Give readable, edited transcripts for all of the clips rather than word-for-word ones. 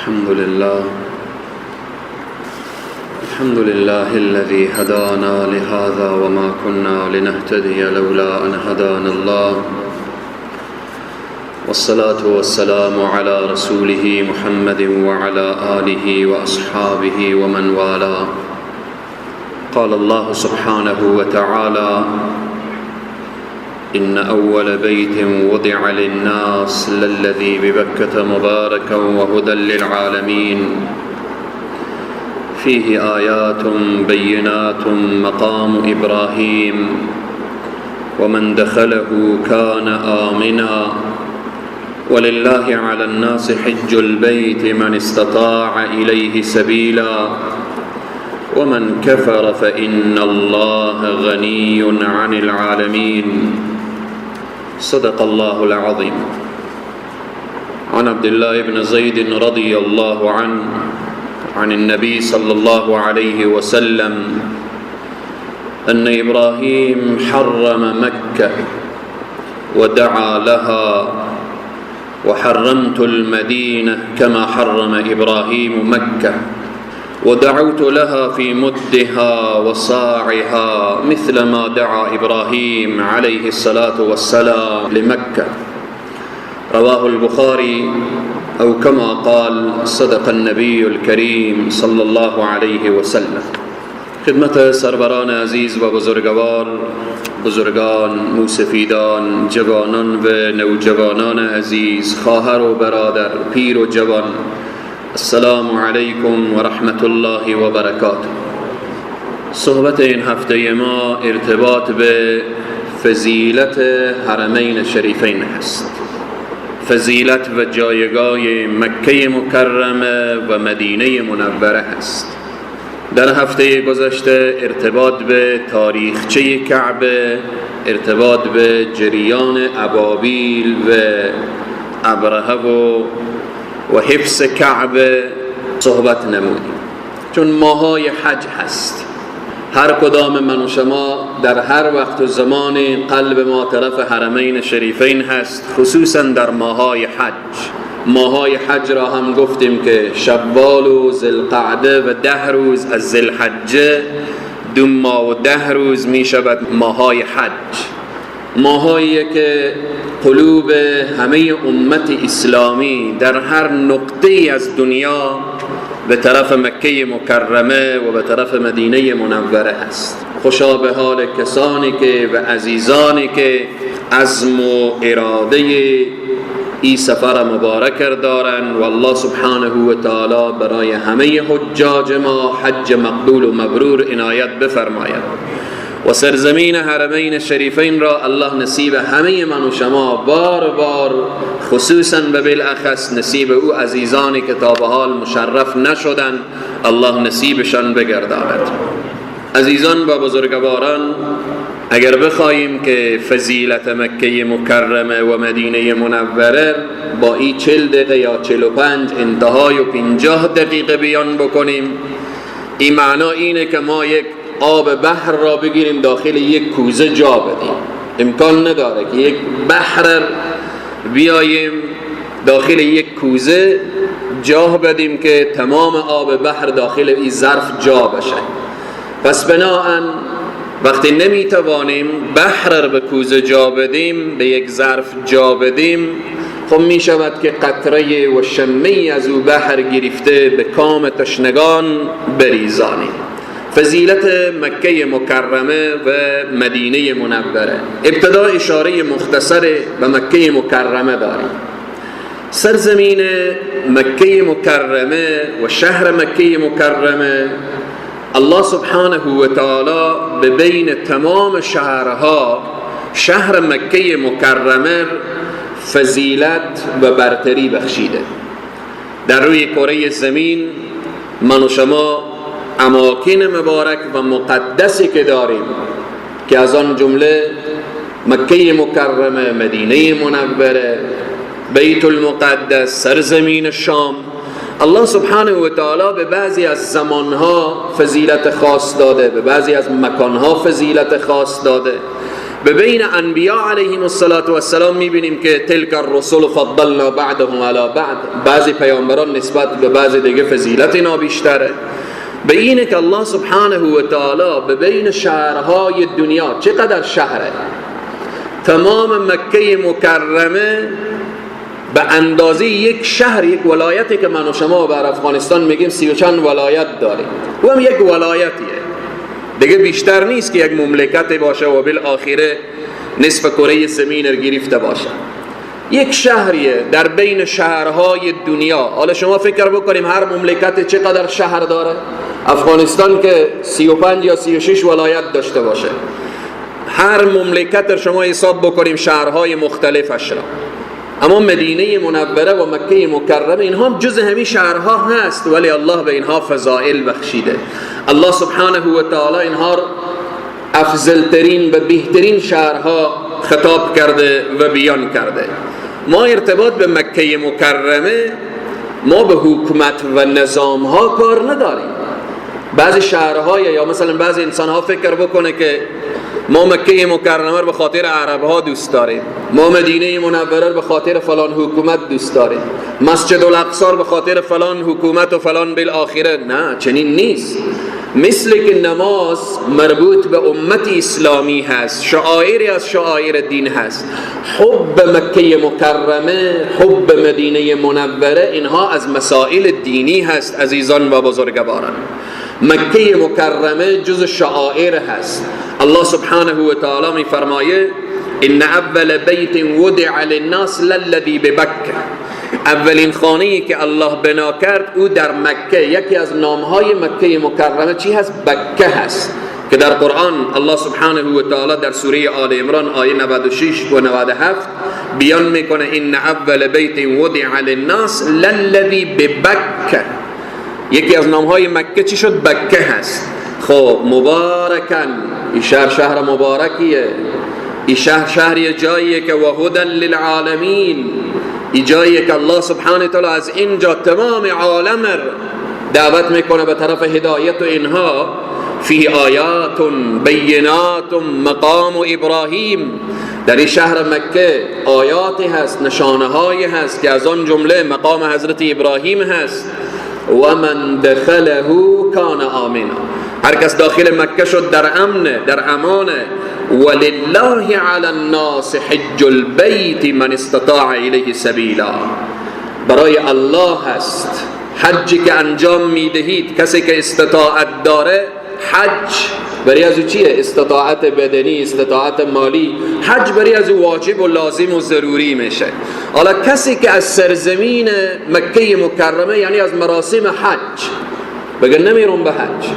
الحمد لله الحمد لله الذي هدانا لهذا وما كنا لنهتدي لولا أن هدانا الله، والصلاة والسلام على رسوله محمد وعلى آله وأصحابه ومن والاه. قال الله سبحانه وتعالى: إن أول بيت وضع للناس للذي ببكة مباركا وهدى للعالمين، فيه آيات بينات مقام إبراهيم، ومن دخله كان آمنا، ولله على الناس حج البيت من استطاع إليه سبيلا، ومن كفر فإن الله غني عن العالمين. صدق الله العظيم. عن عبد الله بن زيد رضي الله عنه عن النبي صلى الله عليه وسلم أن إبراهيم حرم مكة ودعا لها، وحرمت المدينة كما حرم إبراهيم مكة، ودعوت لها في مدها وصاعها مثل ما دعا إبراهيم عليه الصلاة والسلام لمكة. رواه البخاري، أو كما قال صدق النبي الكريم صلى الله عليه وسلم. خدمت سروران عزیز و بزرگوار، بزرگان، موسفیدان، جوانان و نوجوانان عزیز، خواهر و برادر، پیر و جوان، السلام علیکم و رحمت الله و برکاته. صحبت این هفته ما ارتباط به فضیلت حرمین شریفین هست، فضیلت و جایگاه مکه مکرمه و مدینه منوره هست. در هفته گذشته ارتباط به تاریخچه کعبه، ارتباط به جریان ابابیل و ابرهه و حفظ کعبه صحبت نمودیم. چون ماهای حج هست، هر کدام من و شما در هر وقت و زمان قلب ما طرف حرمین شریفین هست، خصوصا در ماهای حج. ماهای حج را هم گفتیم که شوال و ذوالقعده و 10 روز از ذوالحجه، 2 ماه و 10 روز می شود ماهای حج. ماهایی که قلوب همه امت اسلامی در هر نقطه از دنیا به طرف مکه مکرمه و به طرف مدینه منوره هست. خوشا به حال کسانی که و عزیزانی که عزم و اراده ای سفر مبارک دارن و الله سبحانه و تعالی برای همه حجاج ما حج مقبول و مبرور عنایت بفرماید و سرزمین حرمین شریفین را الله نصیب همه من و شما بار بار، خصوصا به بالاخص نصیب او عزیزانی که تا به حال مشرف نشدن، الله نصیبشان بگرداند. عزیزان و بزرگواران، اگر بخواهیم که فضیلت مکه مکرمه و مدینه منوره با این 40 دقیقه یا 45 انتهای و 50 دقیقه بیان بکنیم، این معنا اینه که ما یک آب بحر را بگیریم داخل یک کوزه جا بدیم. امکان نداره که یک بحر بیاییم داخل یک کوزه جا بدیم که تمام آب بحر داخل این ظرف جا بشه. پس بناهن وقتی نمیتوانیم بحر را به کوزه جا بدیم، به یک ظرف جا بدیم، خب می شود که قطره و شمه از او بحر گرفته به کام تشنگان بریزانیم. فضیلت مکه مکرمه و مدینه منوره. ابتدا اشاره مختصر به مکه مکرمه داریم. سرزمین مکه مکرمه و شهر مکه مکرمه الله سبحانه و تعالی به بین تمام شهرها شهر مکه مکرمه فضیلت و برتری بخشیده. در روی کره زمین من و شما اماکن مبارک و مقدسی که داریم که از آن جمله مکه مکرمه، مدینه منوره، بیت المقدس، سرزمین شام، الله سبحانه و تعالی به بعضی از زمانها فضیلت خاص داده، به بعضی از مکانها فضیلت خاص داده. به بین انبیا علیهم الصلاة والسلام میبینیم که تلک الرسل فضلنا بعضهم علی بعض، بعضی پیامبران نسبت به بعضی دیگه فضیلت اینا بیشتره. به اینه که الله سبحانه و تعالی به بین شهرهای دنیا، چقدر شهره، تمام مکه مکرمه به اندازه یک شهر، یک ولایتی که من و شما بر افغانستان میگیم 30 و چند ولایت داریم، او هم یک ولایتیه دیگه، بیشتر نیست که یک مملکت باشه و بالآخره نصف کره زمین رو گرفته باشه. یک شهریه در بین شهرهای دنیا. حالا شما فکر بکنیم هر مملکت چقدر شهر داره. افغانستان که 35 یا 36 ولایت داشته باشه، هر مملکت شما حساب بکنیم شهرهای مختلفش را. اما مدینه منوره و مکه مکرمه اینها هم جز همین شهرها هست، ولی الله به اینها فضائل بخشیده. الله سبحانه و تعالی اینها افضل ترین و بهترین شهرها خطاب کرده و بیان کرده. ما ارتباط به مکه مکرمه، ما به حکومت و نظام ها کار نداریم. بعضی شهرهای یا مثلا بعضی انسان ها فکر بکنه که ما مکه مکرمه رو به خاطر عرب ها دوست داریم، ما مدینه منوره رو به خاطر فلان حکومت دوست داریم، مسجد الاقصی رو به خاطر فلان حکومت و فلان بالآخره. نه، چنین نیست. مثل که نماز مربوط به امت اسلامی هست، شعائری از شعائر دین هست، حب مکه مکرمه، حب مدینه منوره، اینها از مسائل دینی هست. عزیزان و بزرگواران، مکه مکرمه جز شعائر هست. الله سبحانه و تعالی می فرمایه ان اول بیت وضع للناس للذی ببکه، اولین خانه‌ای که الله بنا کرد او در مکه. یکی از نامهای مکه مکرمه چی هست؟ بکه هست، که در قرآن الله سبحانه و تعالی در سوره آل عمران آیه 96 و 97 بیان میکنه ان اول بیت وضع للناس للذی ببکه. یکی از نامهای مکه چی شد؟ بکه هست. خب مبارکن، این شهر شهر مبارکیه، این شهر شهری جاییه که و هدی للعالمین، این جاییه که الله سبحانه و تعالی از اینجا تمام عالم دعوت میکنه به طرف هدایت و اینها. فی آیات بینات مقام ابراهیم، در این شهر مکه آیاتی هست، نشانه هایی هست که از آن جمله مقام حضرت ابراهیم هست. و من دخله کان آمنا، هر کس داخل مکه شد در امن، در امان. ولله علی الناس حج البیت من استطاع الیه سبیلا، برای الله هست حجی که انجام میدهید. کسی که استطاعت داره حج برای از او چیه؟ استطاعت بدنی، استطاعت مالی، حج برای از او واجب و لازم و ضروری میشه. حالا کسی که از سرزمین مکه مکرمه، یعنی از مراسم حج، بگه نمیرم به حج،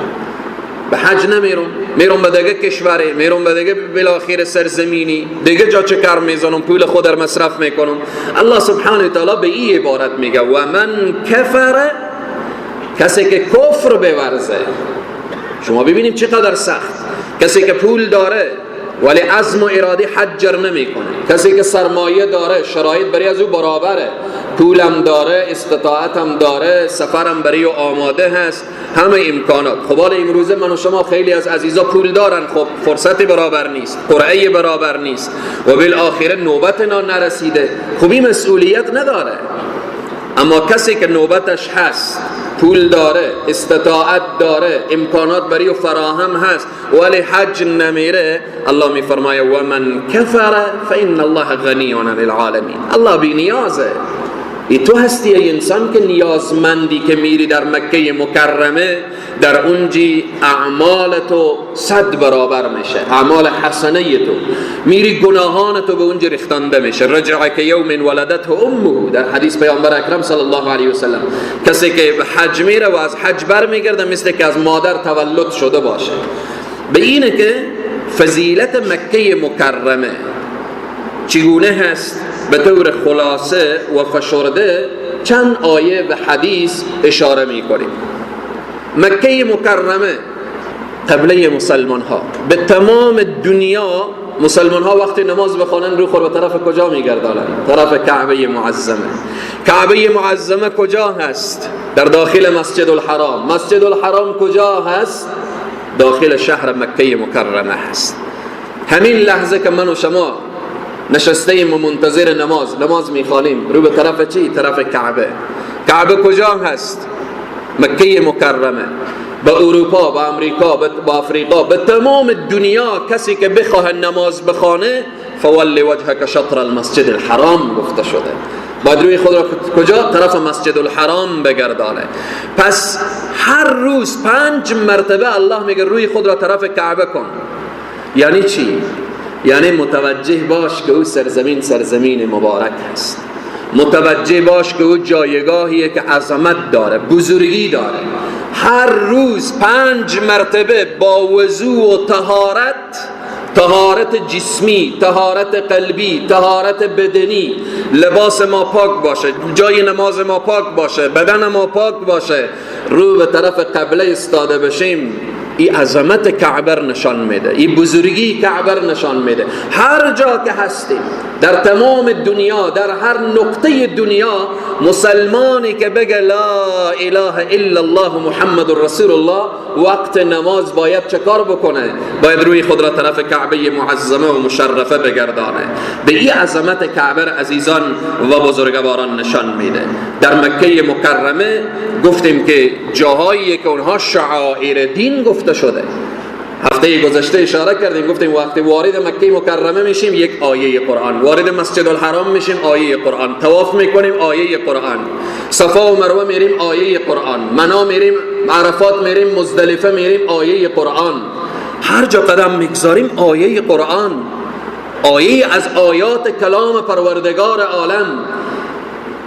به حج نمیرم، میرم به دیگه کشوره، میرم به دیگه بالاخره سرزمینی دیگه جا چکر میزنم، پول خود در مصرف میکنم. الله سبحانه و تعالی به این عبارت میگه و من کفر، کسی که کفر بورزه. شما ببینیم چقدر سخت، کسی که پول داره ولی عزم و اراده حج نمیکنه، کسی که سرمایه داره، شرایط برای از او برابره، پولم داره، استطاعتم داره، سفرم برای او آماده هست، همه امکانات. خب حالا امروزه من و شما خیلی از عزیزا پول دارن، خب فرصت برابر نیست، قرعه برابر نیست و بالآخره نوبت نرسیده. خب این مسئولیت نداره. اما کسی که نوبتش هست، پول داره، استطاعت داره، امکانات برای او فراهم هست ولی حج نمیره، الله میفرمایه و من کفر فإن الله غنی عن العالمین. الله بی نیازه. ای تو هستی ای انسان که نیازمندی که میری در مکه مکرمه، در اونجی اعمال تو 100 برابر میشه، اعمال حسنه تو، میری گناهان تو به اونجا ریختانده میشه. رجع که یوم ولدته امه، در حدیث پیامبر اکرم صلی الله علیه و سلم، کسی که به حج میره و از حج بر میگرده مثل که از مادر تولد شده باشه. به اینه که فضیلت مکه مکرمه چگونه هست، به طور خلاصه و فشرده چند آیه و حدیث اشاره میکنیم. مکه مکرمه قبله مسلمان ها، به تمام دنیا مسلمان ها وقتی نماز بخوانن رو خور به طرف کجا میگردانن؟ طرف کعبه معظمه. کعبه معظمه کجا هست؟ در داخل مسجد الحرام. مسجد الحرام کجا هست؟ داخل شهر مکه مکرمه هست. همین لحظه که من و شما نشسته ایم و منتظر نماز میخوانیم، رو به طرف چی؟ طرف کعبه. کعبه کجا هست؟ مکه مکرمه. به اروپا، به امریکا، به آفریقا، به تمام دنیا کسی که بخواه نماز بخوانه، فول وجهک شطر المسجد الحرام گفته شده. باید روی خود را کجا؟ طرف مسجد الحرام بگردانه. پس هر روز 5 مرتبه الله میگه روی خود را طرف کعبه کن. یعنی چی؟ یعنی متوجه باش که او سرزمین، سرزمین مبارک هست. متوجه باش که او جایگاهیه که عظمت داره، بزرگی داره. هر روز 5 مرتبه با وضو و طهارت، طهارت جسمی، طهارت قلبی، طهارت بدنی، لباس ما پاک باشه، جای نماز ما پاک باشه، بدن ما پاک باشه، رو به طرف قبله ایستاده بشیم، این عظمت کعبه نشان میده، این بزرگی کعبه نشان میده. هر جا که هستیم در تمام دنیا، در هر نقطه دنیا، مسلمانی که بگه لا اله الا الله محمد رسول الله، وقت نماز باید چه کار بکنه؟ باید روی خود را طرف کعبه معظمه و مشرفه بگردانه. به این عظمت کعبه عزیزان و بزرگواران نشان میده. در مکه مکرمه گفتیم که جاهایی که اونها شعائر دین گفته شده، هفته گذشته اشاره کردیم، گفتیم وقتی وارد مکه مکرمه میشیم یک آیه قرآن، وارد مسجد الحرام میشیم آیه قرآن، طواف میکنیم آیه قرآن، صفا و مروه میریم آیه قرآن، منا میریم، عرفات میریم، مزدلفه میریم آیه قرآن. هر جا قدم میگذاریم آیه قرآن، آیه از آیات کلام پروردگار عالم.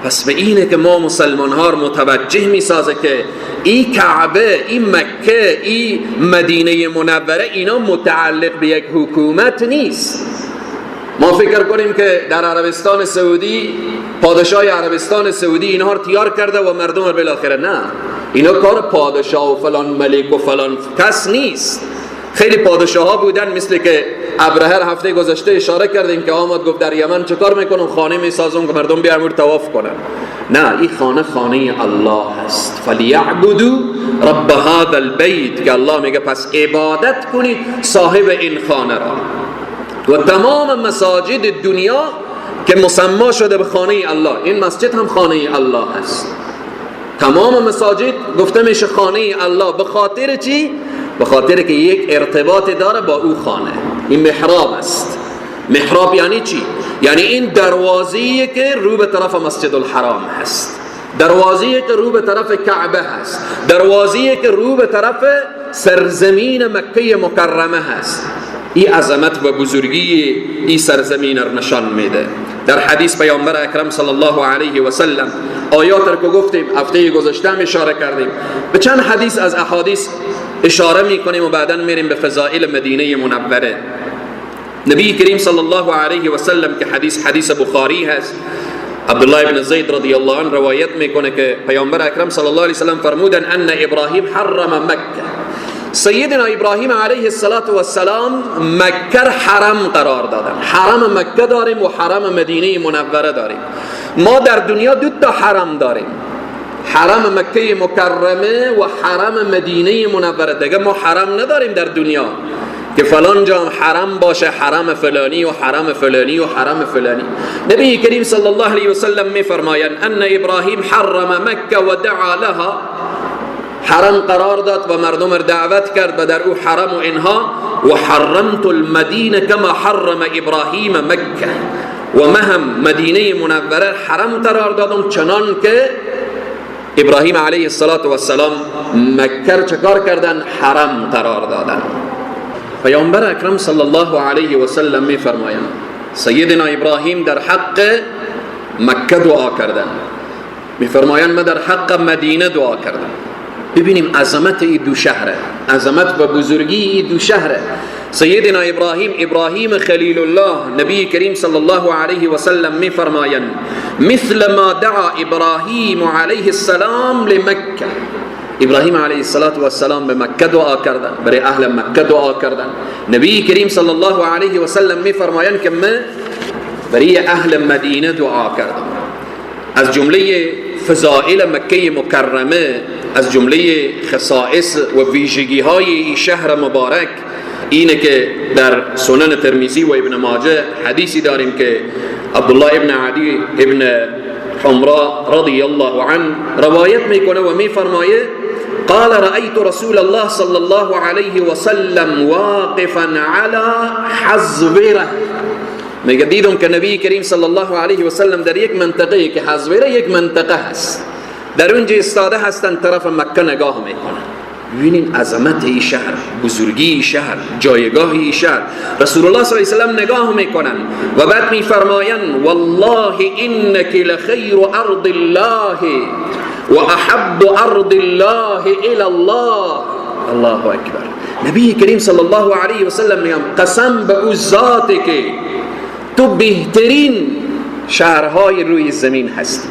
پس به اینه که ما مسلمان ها رو متوجه میسازه که این کعبه، این مکه، این مدینه منوره، اینا متعلق به یک حکومت نیست. ما فکر کنیم که در عربستان سعودی پادشاه عربستان سعودی اینها رو تیار کرده و مردم رو بالاخره، نه، اینا کار پادشاه و فلان ملک و فلان کس نیست. خیلی پادشاه ها بودن، مثل که ابرهه هفته گذشته اشاره کردیم که آمد گفت در یمن چه کار میکنم؟ خانه میسازم که مردم بیان طواف کنن. نه، این خانه خانه الله هست. فلیعبدوا رب هذا البیت، که الله میگه پس عبادت کنید صاحب این خانه را. و تمام مساجد دنیا که مسما شده به خانه الله، این مسجد هم خانه الله هست. تمام مساجد گفته میشه خانه الله، به خاطر چی؟ به خاطر که یک ارتباط داره با او خانه. این محراب است. محراب یعنی چی؟ یعنی این دروازه‌ای که رو به طرف مسجد الحرام هست، دروازه‌ای که رو به طرف کعبه هست، دروازه‌ای که رو به طرف سرزمین مکه مکرمه هست. این عظمت و بزرگی این سرزمین را نشان میده. در حدیث پیامبر اکرم صلی الله علیه و سلم، آیات را که گفتیم هفته گذشته هم اشاره کردیم، به چند حدیث از احادیث اشاره میکنیم و بعدا میریم به فضائل مدینه منوره. نبی کریم صلی الله علیه و سلم که حدیث حدیث بخاری هست، عبدالله ابن زید رضی الله عنه روایت میکنه که پیامبر اکرم صلی الله علیه و سلم فرمودن ان ابراهیم حرم مکه. سیدنا ابراهیم علیه السلام مکه حرم قرار دادن. حرم مکه داریم و حرم مدینه منوره داریم. ما در دنیا دو تا حرم داریم، حرم مکه مکرمه و حرم مدینه منوره. دیگه ما حرم نداریم در دنیا که فلان جا حرم باشه، حرم فلانی و حرم فلانی و حرم فلانی. نبی کریم صلی الله علیه و سلم می فرمایند ان ابراهیم حرم مکه و دعا لها. حرم قرار داد و مردم را دعوت کرد و در او حرم و اینها. و حرمت المدینه کما حرم ابراهیم مکه. و مهم مدینه منوره حرم قرار دادم چنان که ابراهیم علیه السلام مکه را چکار کردن؟ حرم قرار دادن. پیامبر اکرم صلی الله علیه و سلم می فرمایند سیدنا ابراهیم در حق مکه دعا کردن، می فرمایند من در حق مدینه دعا کردم. ببینیم عظمت این دو شهره، عظمت و بزرگی این دو شهره. سیدنا ابراهیم، ابراهیم خلیل الله، نبی کریم صلی الله علیه و سلم می فرمایند مثل ما دعا ابراهیم علیه السلام لمکه. ابراهیم علیه السلام به مکه دعا کردن، برای اهل مکه دعا کردن. نبی کریم صلی الله علیه و سلم می فرمایند که من برای اهل مدینه دعا کردم. از جمله فضائل مکه مکرمه، از جمله خصائص و ویژگی های این شهر مبارک اینه که در سنن ترمذی و ابن ماجه حدیثی داریم که عبدالله ابن عدی ابن حمرا رضی الله عنه روایت میکنه و میفرمایه قال رأيت رسول الله صلى الله عليه وسلم واقفا على حزوره. میگه دیدم که نبی کریم صلی الله علیه و سلم در یک منطقه که حزوره یک منطقه هست، در اونجا ایستاده هستن، طرف مکه نگاه میکنن. ببینین عظمت این شهر، بزرگی این شهر، جایگاه این شهر. رسول الله صلی الله علیه و سلم نگاه میکنن و بعد میفرمایند والله انک لخیر ارض الله و احب ارض الله الی الله. الله اکبر. نبی کریم صلی الله علیه و سلم میگن قسم به او ذاتی که تو بهترین شهرهای روی زمین هستی،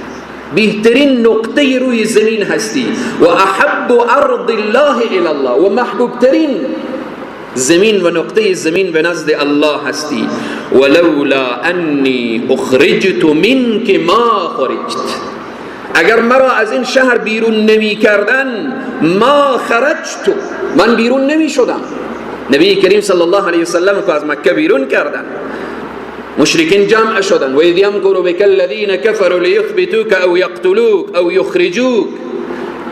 بهترین نقطه روی زمین هستی، و احب ارض الله الی الله، و محبوب ترین زمین و نقطه زمین به نزد الله هستی. ولولا انی اخرجت منک ما خرجت، اگر مرا از این شهر بیرون نمی کردن ما خرجت، من بیرون نمی شدم. نبی کریم صلی الله علیه وسلم کو از مکه بیرون کردن، مشرکین جمع شدن، و اذ یمکر بک الذین کفروا لیثبتوک او یقتلوک او یخرجوک،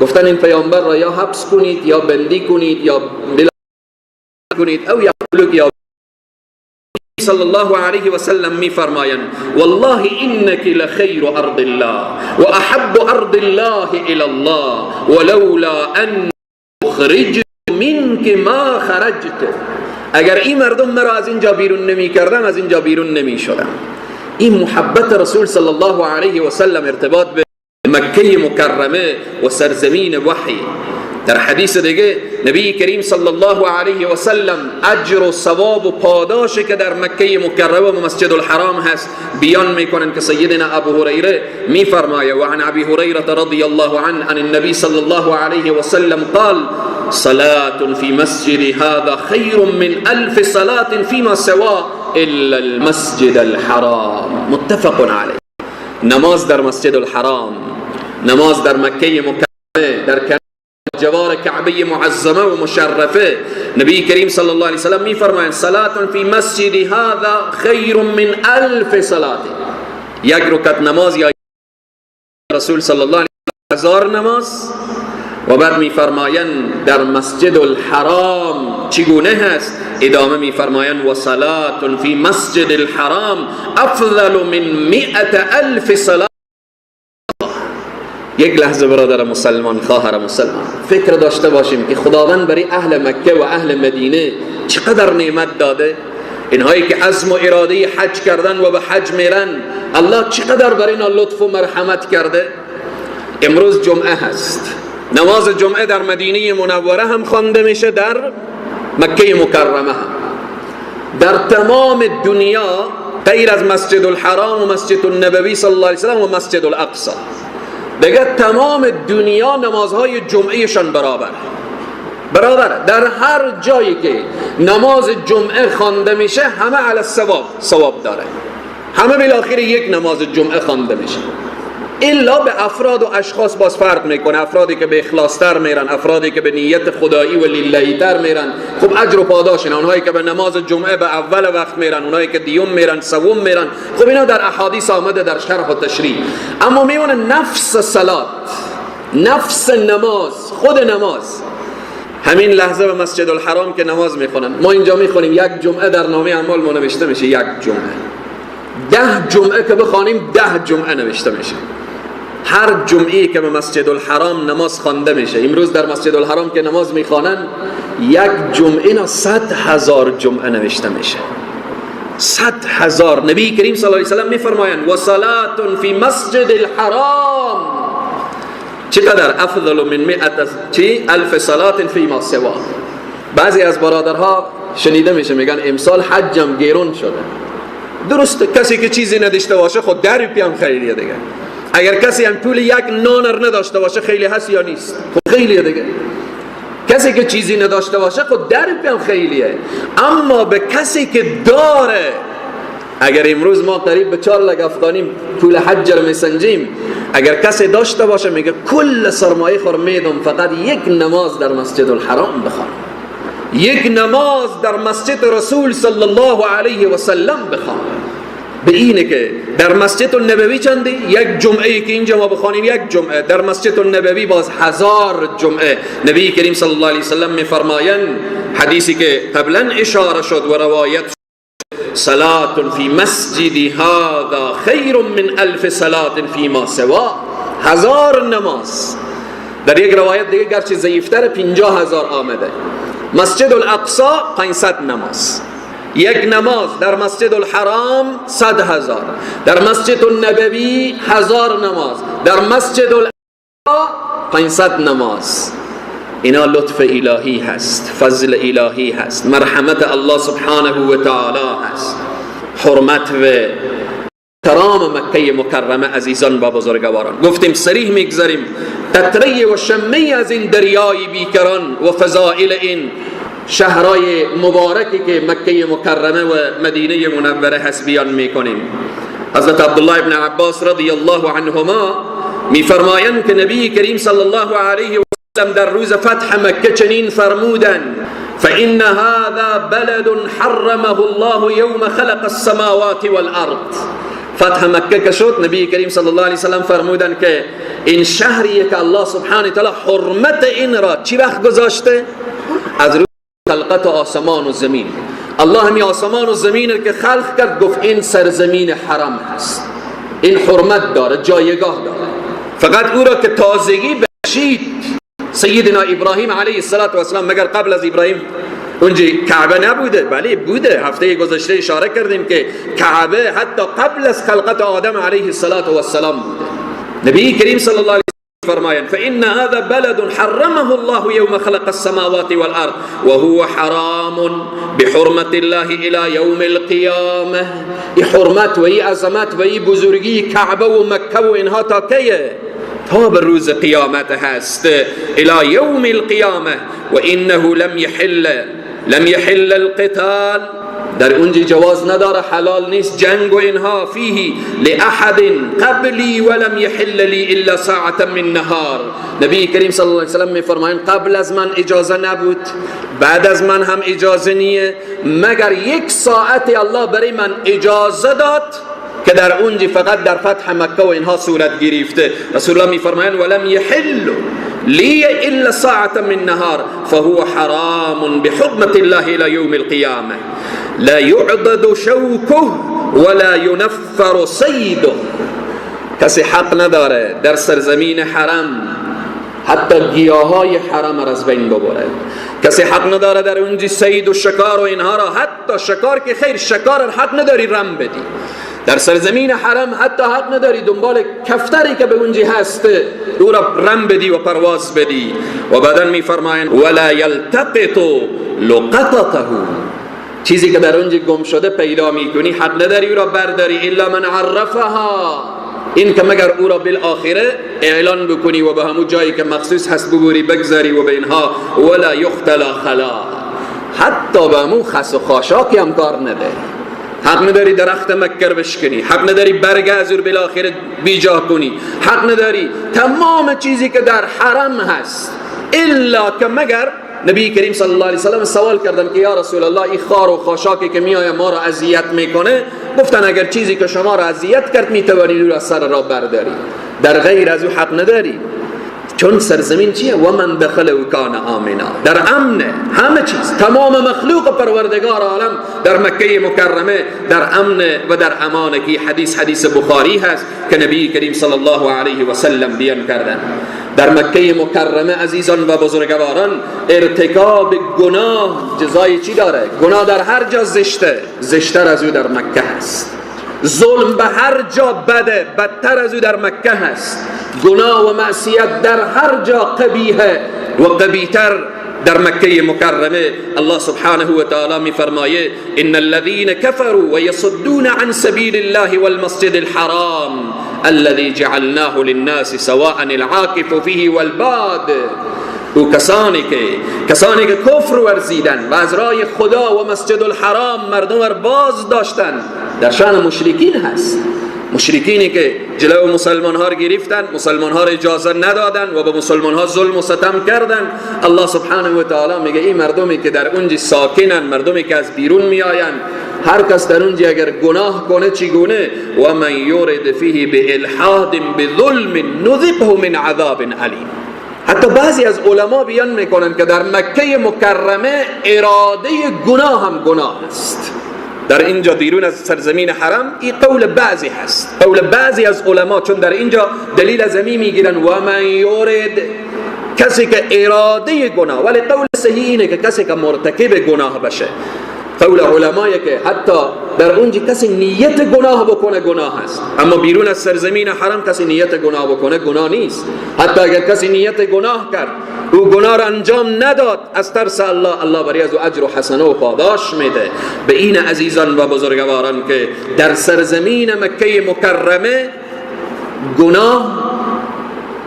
گفتن این پیامبر را یا حبس کنید یا بندی کنید یا بلا کنید، او یقتلوک یا صلی الله علیه و سلم می فرمایند والله انک لخیر ارض الله و احب ارض الله الی الله ولولا ان اخرجت منک ما خرجت. اگر این مردم مرا از اینجا بیرون نمی کردم از اینجا بیرون نمی شدم. این محبت رسول صلی الله علیه و سلم ارتباط به مکه مکرمه و سرزمین وحی. در حدیث دیگه نبی کریم صلی الله علیه و سلم اجر و ثواب و پاداش که در مکه مکرمه و مسجد الحرام هست بیان میکنن که سیدنا ابو هریره میفرمایه و عن ابی هریره رضی الله عنه عن النبی صلی الله علیه و سلم قال صلاة في مسجد هذا خير من 1000 صلاة فيما سواه إلا المسجد الحرام. متفق عليه. نماز در مسجد الحرام، نماز در مکه مکرمه، در جوار کعبه معظمه و مشرفه، نبی کریم صلی الله علیه وسلم میفرمایند صلاة فی مسجد هذا خیر من 1000 صلاة. یک رکعت نماز یا رسول صلی الله علیه وسلم 1000 نماز. و بعد میفرمایند در مسجد الحرام چگونه هست؟ ادامه میفرمایند و صلاة فی مسجد الحرام افضل من 100,000 صلاة. یک لحظه برادر مسلمان، خواهر مسلمان، فکر داشته باشیم که خداوند برای اهل مکه و اهل مدینه چقدر نعمت داده. اینهایی که عزم و اراده حج کردن و به حج میرن، الله چقدر برای اینا لطف و مرحمت کرده. امروز جمعه هست، نماز جمعه در مدینه منوره هم خوانده میشه، در مکه مکرمه هم. در تمام دنیا غیر از مسجد الحرام و مسجد النبوی صلی الله علیه وسلم و مسجد الاقصی، دیگه تمام دنیا نمازهای جمعهشان برابر برابر. در هر جایی که نماز جمعه خوانده میشه همه علی ثواب ثواب داره، همه بالاخره یک نماز جمعه خوانده میشه، الا به افراد و اشخاص باز فرق میکنه. افرادی که به اخلاص تر میرن، افرادی که به نیت خدایی و للهی تر میرن، خب اجر و پاداش. اونهایی که به نماز جمعه به اول وقت میرن، اونهایی که دیوم میرن، سوم میرن، خب اینا در احادیث آمده در شرح و تشریح. اما میمونه نفس صلات، نفس نماز، خود نماز. همین لحظه به مسجد الحرام که نماز میخونن، ما اینجا میخونیم یک جمعه در نامه اعمال ما نوشته میشه یک جمعه، 10 جمعه که بخوانیم 10 جمعه نوشته میشه. هر جمعه‌ای که به مسجد الحرام نماز خوانده میشه، امروز در مسجد الحرام که نماز میخوانن یک جمعه نه 100,000 جمعه نوشته میشه، 100,000. نبی کریم صلی الله علیه و سلم میفرمایند و صلاة فی مسجد الحرام چقدر افضل من 100,000 صلاة فی ما سوا. بعضی از برادرها شنیده میشه میگن امسال حجم گرون شده. درست، کسی که چیزی نداشته باشه خود در پیام خیلیه دیگه. اگر کسی هم پول یک نان نداشته باشه خیلی هست یا نیست؟ خب خیلیه دیگه. کسی که چیزی نداشته باشه خود در پیام خیلیه. اما به کسی که داره، اگر امروز ما قریب به 4 لک افغانی پول حج رو میسنجیم، اگر کسی داشته باشه میگه کل سرمایه خور میدم فقط یک نماز در مسجد الحرام بخوانم. یک نماز در مسجد رسول صلی الله علیه و سلم بخوان. به اینه که در مسجد النبوی چندی؟ یک جمعه که اینجا ما بخوانیم یک جمعه، در مسجد النبوی باز 1000 جمعه. نبی کریم صلی الله علیه و سلم میفرمایند، حدیثی که قبلا اشاره شد و روایت، صلاة فی مسجد هذا خیر من 1000 صلاة فی ما سوا. 1000 نماز. در یک روایت دیگه گرچه ضعیفتر 50,000 آمده. مسجد الاقصی 500 نماز، یک نماز در مسجد الحرام 100,000، در مسجد النبوی 1000 نماز، در مسجد الاقصی 500 نماز. اینا لطف الهی هست، فضل الهی هست، مرحمت الله سبحانه و تعالی هست، حرمت و احترام مکه مکرمه. عزیزان و بزرگواران، گفتیم صریح میگذاریم قطره و شمه از این دریای بیکران و فضائل این شهرهای مبارکی که مکه مکرمه و مدینه منوره هست بیان میکنیم. حضرت عبدالله ابن عباس رضی الله عنهما میفرمایند که نبی کریم صلی الله علیه و سلم در روز فتح مکه چنین فرمودند: فإن هذا بلد حرمه الله یوم خلق السماوات والارض. فتح مکه که شد، نبی کریم صلی الله علیه و سلم فرمودند که این شهریه که الله سبحانه و تعالی حرمت این را چی وقت گذاشته؟ از روز خلقت آسمان و زمین. الله همی آسمان و زمین که خلق کرد، گفت این سرزمین حرم هست، این حرمت داره، جایگاه داره. فقط او را که تازگی بخشید سیدنا ابراهیم علیه السلام، مگر قبل از ابراهیم اونجا کعبه نبوده؟ بله بوده. هفته گذشته اشاره کردیم که کعبه حتی قبل از خلقت آدم علیه السلام بوده. نبی کریم صلی الله علیه و فرمایند فإن هذا بلد حرمه الله يوم خلق السماوات والأرض وهو حرام بحرمة الله إلى يوم القيامة. ای حرمت و ای عظمت و ای بزرگی کعبه و مکه و اینها تا کیه؟ تا به روز قیامت هست، إلى يوم القيامة. وإنه لم يحل القتال، در اونجا جواز نداره، حلال نیست جنگ و اینها، فیه لأحد قبلی ولم یحل لی الا ساعة من نهار. نبی کریم صلی الله علیه وسلم میفرمایند قبل از من اجازه نبود، بعد از من هم اجازه نیه، مگر یک ساعت الله برای من اجازه داد که در اونجا فقط در فتح مکه و اینها صورت گرفته. رسول الله میفرمایند ولم یحل لی الا ساعة من نهار فهو حرام بحرمة الله الى يوم القيامة لا يعضد شوكه ولا ينفر صيده. کسی حق نداره در سرزمین حرم حتی گیاهای حرم را از بین ببره. کسی حق نداره در اونجا صید و شکار و اینها را، حتی شکار که خیر، شکار را حق نداری رم بدی. در سرزمین حرم حتی حق نداری دنبال کفتری که به اونجا هست او را رم بدی و پرواز بدی. و بعدا میفرمایند ولا یلتقط لقطته، چیزی که در اونجا گم شده پیدا میکنی حق نداری او را برداری، الا من عرفها، این که مگر او را بالآخره اعلان بکنی و به همون جایی که مخصوص هست ببری بگذاری و به اینها. ولا یختلا خلا، حتی به همون خس و خاشاکی هم کار نداری. حق نداری درخت مکه بشکنی، حق نداری برگ از او بالاخره بیجا کنی، حق نداری تمام چیزی که در حرم هست، الا که مگر نبی کریم صلی الله علیه وسلم سوال کردن که یا رسول الله این خار و خاشاکی که میآید ما را اذیت میکنه، گفتن اگر چیزی که شما را اذیت کرد میتوانید او را سر را برداری، در غیر از او حق نداری. چون سرزمین چیه؟ و من دخله کان آمنا، در امن همه چیز، تمام مخلوق پروردگار عالم در مکه مکرمه در امن و در امان. که حدیث حدیث بخاری هست که نبی کریم صلی الله علیه و سلم بیان کردن. در مکه مکرمه عزیزان و بزرگواران ارتکاب گناه جزای چی داره؟ گناه در هر جا زشته، زشتر از او در مکه هست. ظلم به هر جا بده، بدتر از او در مکه هست. گناه و معصیت در هر جا قبیحه و قبیح‌تر در مکه مکرمه. الله سبحانه و تعالی میفرمایه ان الذين كفروا ويصدون عن سبيل الله والمسجد الحرام الذي جعلناه للناس سواء العاكف فيه والباد. او کسانی که کفر ورزیدن و از راه خدا و مسجد الحرام مردم را باز داشتن، در شان مشرکین هست. مشرکینی که جلو مسلمان ها را گرفتن، مسلمان ها را اجازه ندادن و به مسلمان ها ظلم و ستم کردن. الله سبحانه و تعالی میگه این مردمی که در اونجا ساکنن، مردمی که از بیرون میآیند، هر کس در اونجا اگر گناه کنه چگونه؟ و من یرد فیه بالحاد بظلم نذقه من عذاب علیم. حتی بعضی از علما بیان میکنن که در مکه مکرمه اراده گناه هم گناه است. در اینجا بیرون از سرزمین حرم این قول بعضی هست، قول بعضی از علما، چون در اینجا دلیل از همین میگیرن و من یرد، کسی که اراده گناه. ولی قول صحیح اینه که کسی که مرتکب گناه بشه، قول علمایی که حتی در اونجا کسی نیت گناه بکنه گناه است، اما بیرون از سرزمین حرم کسی نیت گناه بکنه گناه نیست. حتی اگر کسی نیت گناه کرد، او گناه را انجام نداد، از ترس الله، الله برای از او اجر و حسنه و پاداش میده. به این عزیزان و بزرگواران که در سرزمین مکه مکرمه گناه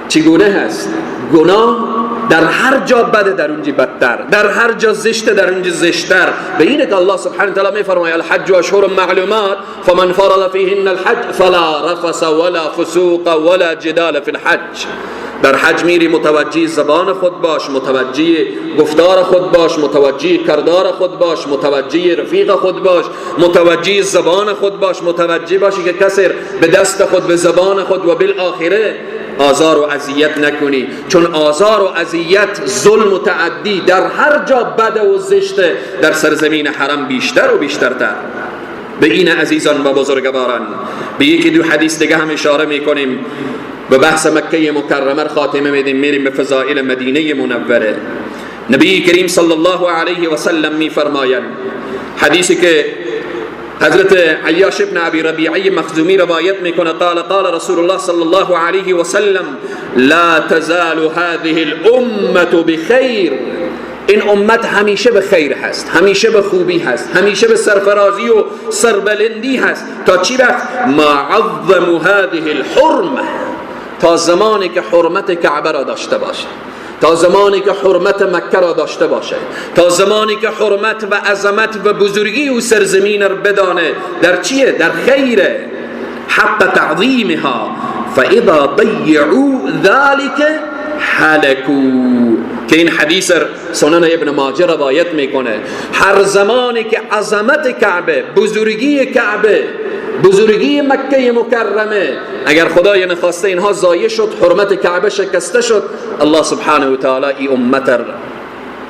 چگونه هست؟ گناه در هر جا بده، در اونجا بدتر، در هر جا زشته، در اونجا زشتر. به اینه که الله سبحانه و تعالی میفرماید الحج اشهر معلومات فمن فرض فیهن الحج فلا رفث ولا فسوق ولا جدال فی الحج. در حج میری متوجه زبان خود باش، متوجه گفتار خود باش، متوجه کردار خود باش، متوجه رفیق خود باش، متوجه زبان خود باش، متوجه باشی که کسی به دست خود، به زبان خود و بالآخره آزار و اذیت نکنی، چون آزار و اذیت، ظلم و تعدی در هر جا بد و زشته، در سرزمین حرم بیشتر و بیشترتر. به این عزیزان و بزرگواران به یکی دو حدیث دیگه هم اشاره میکنیم، به بحث مکه مکرمه خاتمه میدیم، میریم به فضائل مدینه منوره. نبی کریم صلی الله علیه و سلم میفرمایند، حدیثی که حضرت عیاش ابن ابی ربیعه مخزومی روایت میکنه، قال قال رسول الله صلی الله علیه و سلم لا تزال هذه الامه بخیر. این امت همیشه به خیر هست، همیشه به خوبی هست، همیشه به سرفرازی و سربلندی هست. تا چی وقت؟ ما عظم هذه الحرمه، تا زمانی که حرمت کعبه را داشته باشه، تا زمانی که حرمت مکه را داشته باشه، تا زمانی که حرمت و عظمت و بزرگی و سرزمین را بدانه. در چیه؟ در خیره. حق تعظیمها فاذا ضیعوا ذلك هلكوا. که این حدیث سنن ابن ماجه روایت میکنه. هر زمانی که عظمت کعبه، بزرگی کعبه، بزرگی مکه مکرمه، اگر خدای نخواسته اینها ضایع شد، حرمت کعبه شکسته شد، الله سبحانه و تعالی ای امت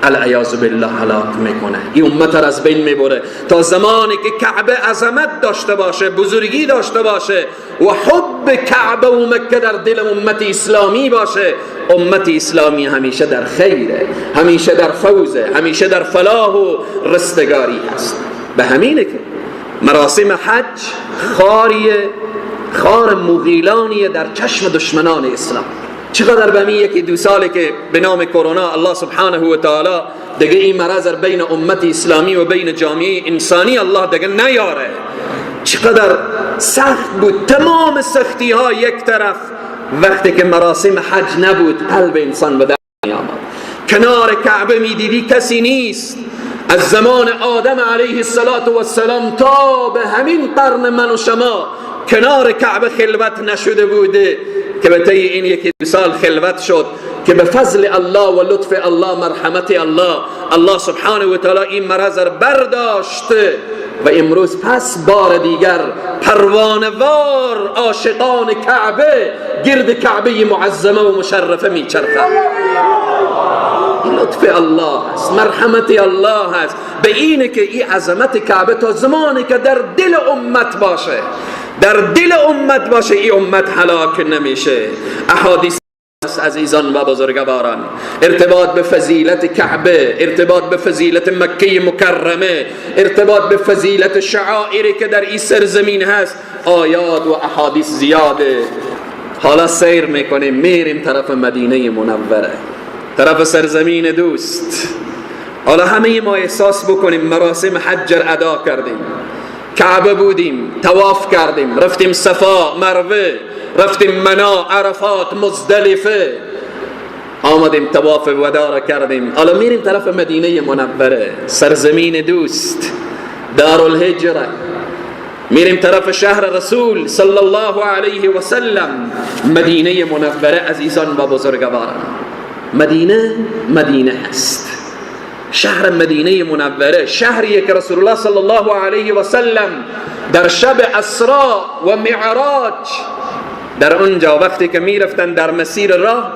العیاذ بالله هلاک میکنه، این امت را از بین میبره. تا زمانی که کعبه عظمت داشته باشه، بزرگی داشته باشه و حب کعبه و مکه در دل امت اسلامی باشه، امت اسلامی همیشه در خیره، همیشه در فوزه، همیشه در فلاح و رستگاری هست. به همینه که مراسم حج خار مغیلانی در چشم دشمنان اسلام. چقدر به می یکی دو ساله که به نام کرونا الله سبحانه و تعالی دیگه این مرض بین امت اسلامی و بین جامعه انسانی الله دیگه نیاره. چقدر سخت بود، تمام سختی ها یک طرف، وقتی که مراسم حج نبود قلب انسان به درد می آمد. کنار کعبه می دیدی کسی نیست. از زمان آدم علیه السلام تا به همین قرن من و شما کنار کعبه خلوت نشده بوده که به طی این یکی دو سال خلوت شد، که به فضل الله و لطف الله، مرحمت الله، الله سبحانه و تعالی این مرض را برداشت و امروز پس بار دیگر پروانه‌وار عاشقان کعبه گرد کعبه معظمه و مشرفه میچرخند. این لطف الله است، مرحمت الله است. به اینه که این عظمت کعبه تا زمانی که در دل امت باشه، در دل امت باشه، این امت هلاک نمیشه. احادیث عزیزان و بزرگواران، ارتباط به فضیلت کعبه، ارتباط به فضیلت مکه مکرمه، ارتباط به فضیلت شعائری که در این سرزمین هست، آیات و احادیث زیاده. حالا سیر میکنیم، میریم طرف مدینه منوره، طرف سرزمین دوست. حالا همه ما احساس بکنیم مراسم حج را ادا کردیم، کعبه بودیم، طواف کردیم، رفتیم صفا مروه، رفتیم منا، عرفات، مزدلفه، آمدیم طواف وداع را کردیم. حالا میریم طرف مدینه منوره، سرزمین دوست، دارالهجره. میریم طرف شهر رسول صلی الله علیه و سلم، مدینه منوره. عزیزان و بزرگواران، مدینه مدینه هست، شهر مدینه منوره، شهریه که رسول الله صلی الله علیه و سلم در شب اسراء و معراج در اونجا وقتی که میرفتن در مسیر راه،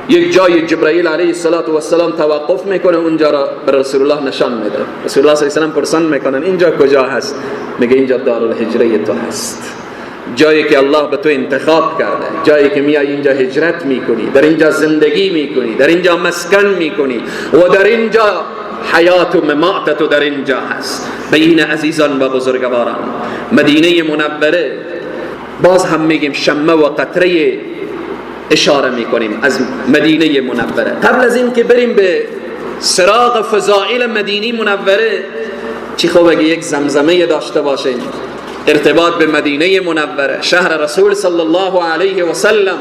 یک جای جبرائیل علیه السلام توقف میکنه، اونجا را به رسول الله نشان میده. رسول الله صلی الله علیه و سلم پرسان میکنن اینجا کجا هست؟ میگه اینجا دارالهجره تو هست، جایی که الله به تو انتخاب کرده، جایی که میای اینجا هجرت میکنی، در اینجا زندگی میکنی، در اینجا مسکن میکنی و در اینجا حیات و ممات تو در اینجا هست. بین عزیزان و بزرگواران، مدینه منوره باز هم میگیم شمه و قطره اشاره میکنیم از مدینه منوره. قبل از این که بریم به سراغ فضائل مدینه منوره، چی خوبه که یک زمزمه داشته باشیم ارتباط به مدینه منوره، شهر رسول صلی الله علیه و سلم،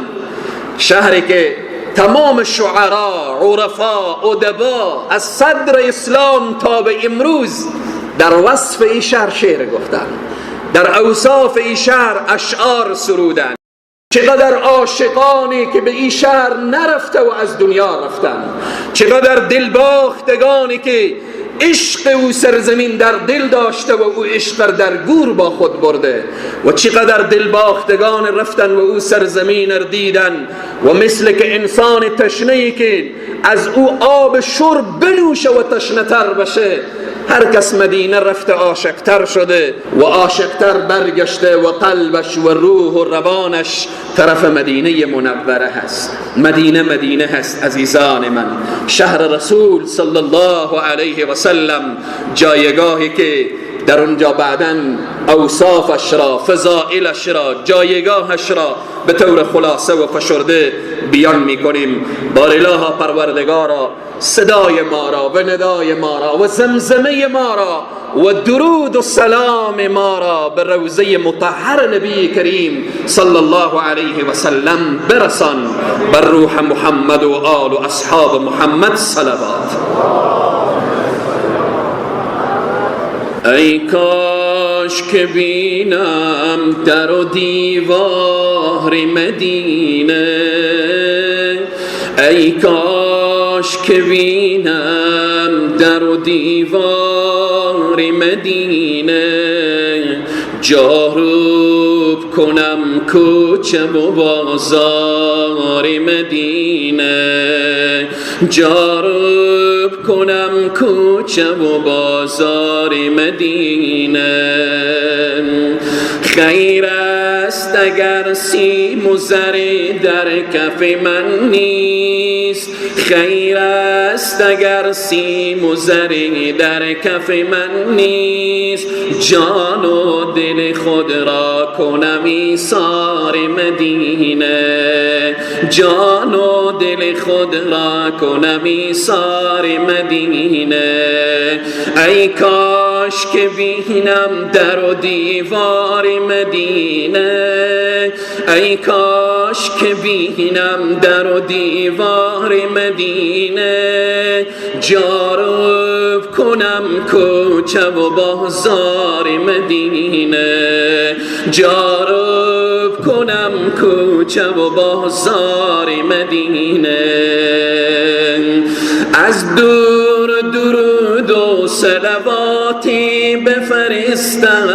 شهری که تمام شعرا، عرفا، ادبا از صدر اسلام تا به امروز در وصف این شهر شعر گفتن، در اوصاف این شهر اشعار سرودن. چقدر عاشقانی که به این شهر نرفته و از دنیا رفتن، چقدر دلباختگانی که عشق او سرزمین در دل داشته و او عشق در گور با خود برده، و چقدر دلباختگان رفتن و او سرزمین را دیدن و مثل که انسان تشنه‌ای که از او آب شرب بنوشه و تشنه تر بشه، هر کس مدینه رفته عاشقتر شده و عاشقتر برگشته و قلبش و روح و روانش طرف مدینه منوره هست. مدینه مدینه هست عزیزان من، شهر رسول صلی الله علیه و سلم، جایگاهی که در اونجا بعداً اوصافش را، فضائلش را، جایگاهش را به طور خلاصه و فشرده بیان میکنیم. بار الها پروردگارا، صدای ما را و ندای ما را و زمزمه ما را و درود و سلام ما را به روضه مطهر نبی کریم صلی الله علیه و سلم برسان، بر روح محمد و آل و اصحاب محمد صلوات. ای کاش که بینم در و دیوار مدینه، ای کاش که بینم در و دیوار مدینه، جاروب کنم کوچه و بازار مدینه، جاروب کنم کوچه و بازار مدینه. خیر است اگر سیم و زر در کف من نیست، خیر است اگر سیم و زر در کف من نیست، جان و دل خود را کنم ایثار مدینه، جان و دل خود را کنم ایثار مدینه. ای کاش که بینم در و دیوار مدینه، ای کاش که بینم در و دیوار مدینه، جاروب کنم کوچه و بازار مدینه، جاروب کنم کوچه و بازار مدینه. از دور درود و صلواتی بفرستم،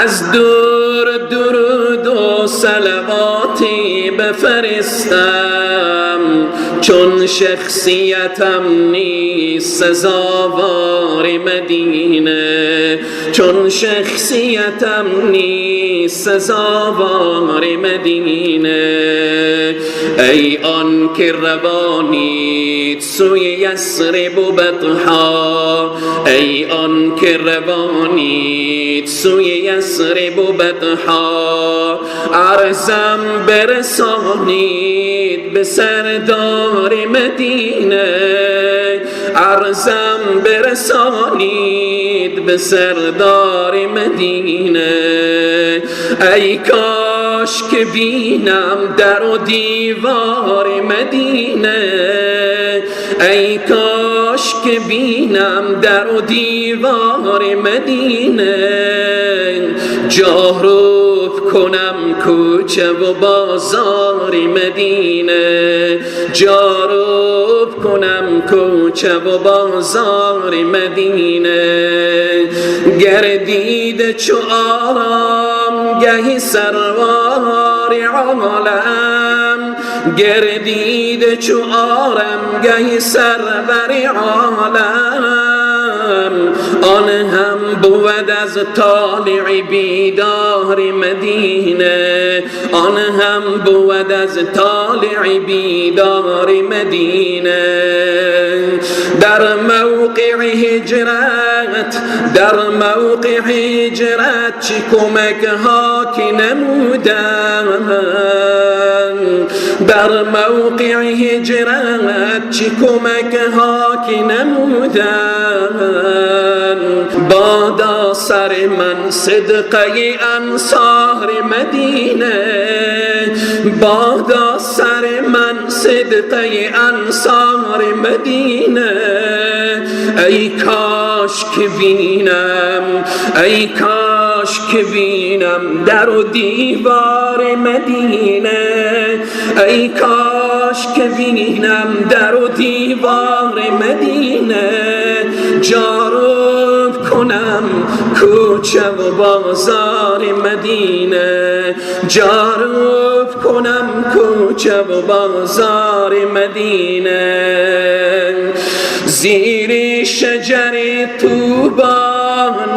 از دور درود و صلواتی بفرستم، چون شخصیتم نیست سزاوار مدینه، چون شخصیتم نیست سزاوار مدینه. ای آن که روانید سوی یثرب و بطحا، ای آن که روانید سوی یثرب و بطحا، عرضم برسانید به سردار مدینه، عرضم برسانید به سردار مدینه. ای کاش کاش که بینم در و دیوار مدینه، ای کاش که بینم در و دیوار مدینه، جاروب کنم کوچه و بازار مدینه، جاروب کنم کوچه و بازار مدینه. گردید چو آرام گهی سروار عالم، گردید چو آرام گهی سرور عالم، آن هم بود از طالع بیدار مدینه، آن هم بود از طالع بیدار مدینه. در موقع هجرت، در موقع هجرت چی کمک ها که نمودن، در موقع هجرت چی کمک ها که نمودن، بادا سر من صدقه انصار مدینه، بادا سر من صدقه انصار مدینه. ای کاش که بینم، ای کاش که بینم در و دیوار مدینه، ای کاش که بینم در و دیوار مدینه، جاروب کنم کوچه و بازار مدینه، جاروب کنم کوچه و بازار مدینه. زیر شجر طوبی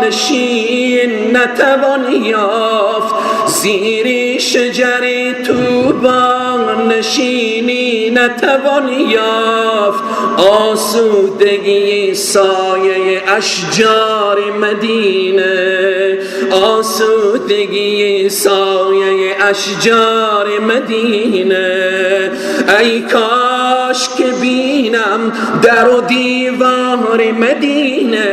نشین نتوان یافت، زیر شجر طوبی نشینی نتوان یافت، آسودگی سایه اشجار مدینه، آسودگی سایه اشجار مدینه. ای کاش که بینم در و دیوار مدینه،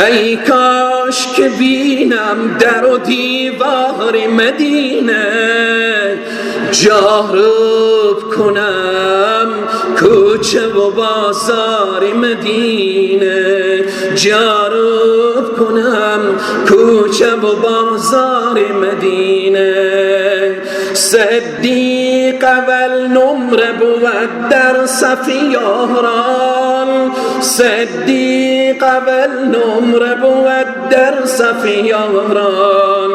ای کاش که بینم در و دیوار مدینه، جاروب کنم کوچه و بازار مدینه، جاروب کنم کوچه و بازار مدینه. صدیق اول نمره بود در صف یاران، صدیق اول نمره بود در صف یاران،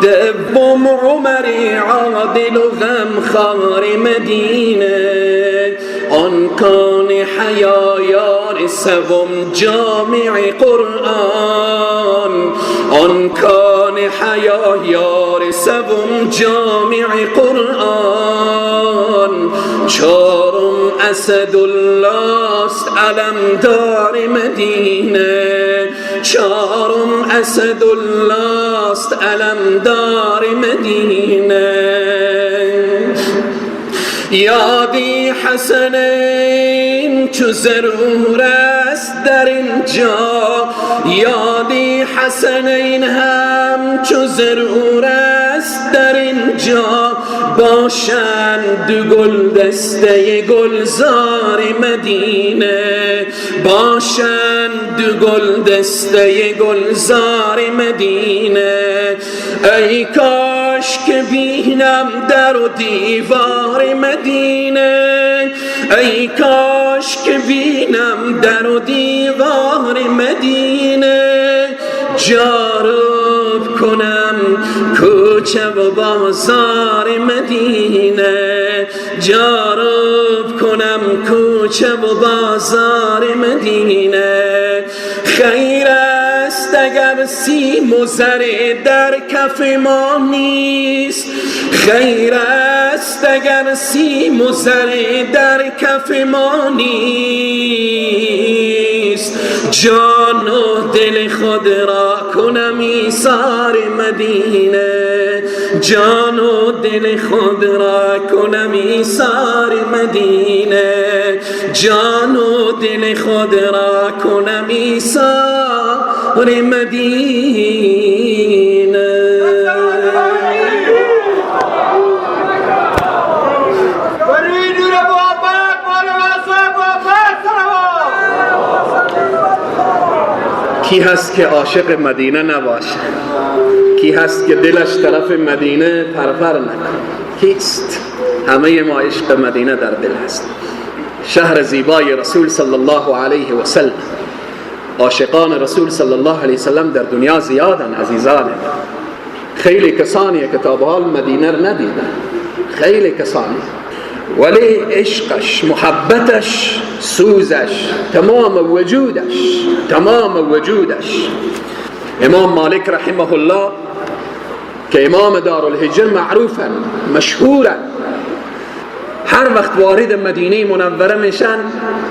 دوم عمر عادل و غمخوار مدینه، آن کان حیا یار سوم جامع قرآن، آن کان حیا یار سوم جامع قرآن، چهارم اسدالله است علمدار مدینه، چهارم اسدالله است علمدار مدینه. یادی حسنین چو ضرور است در اینجا، یادی حسنین هم چو ضرور است در اینجا، باشند دو گل دسته گلزار مدینه، باشند دو گل دسته گلزار مدینه. ای کاش که بینم در و دیوار مدینه، ای کاش که بینم در و دیوار مدینه، جاروب کنم کوچه و بازار مدینه، جاروب کنم کوچه و بازار مدینه. خیر است اگر سیم و زر در کف ما نیست، خیر است اگر سیم و زر در کف ما نیست، جان و دل خود را کنم ایثار مدینه، جان و دل خود را کنم ایثار مدینه، جان و دل خود را کنم ایثار مدینه. کی هست که عاشق مدینه نباشه؟ کی هست که دلش طرف مدینه پرپر نکنه؟ کیست؟ همه ما عشق مدینه در دل هست. شهر زیبای رسول صلی الله علیه و سلم. عاشقان رسول صلی الله علیه و سلم در دنیا زیادن عزیزان. خیلی کسانی که تا به حال مدینه را ندیدن، خیلی کسانی، ولی عشقش، محبتش، سوزش، تمام وجودش، تمام وجودش. امام مالک رحمه الله که امام دارالهجره معروفن، مشهورن، هر وقت وارد مدینه منوره میشن،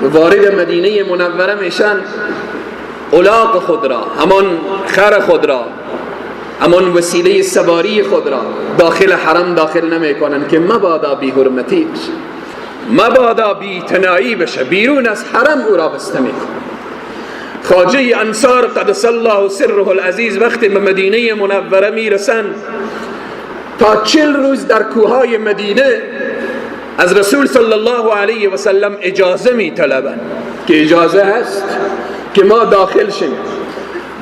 وارد مدینه منوره میشن، الاغ خود را، همان خر خود را، همان وسیله سواری خود را داخل حرم داخل نمیکنن که مبادا بی حرمتی بشه، مبادا بی اعتنایی بشه، بیرون از حرم او را بسته میکنن. خواجه انصار قدس الله سره العزیز وقتی به مدینه منوره میرسن، تا 40 روز در کوههای مدینه از رسول صلی الله علیه و سلم اجازه میطلبن که اجازه هست که ما داخل شیم.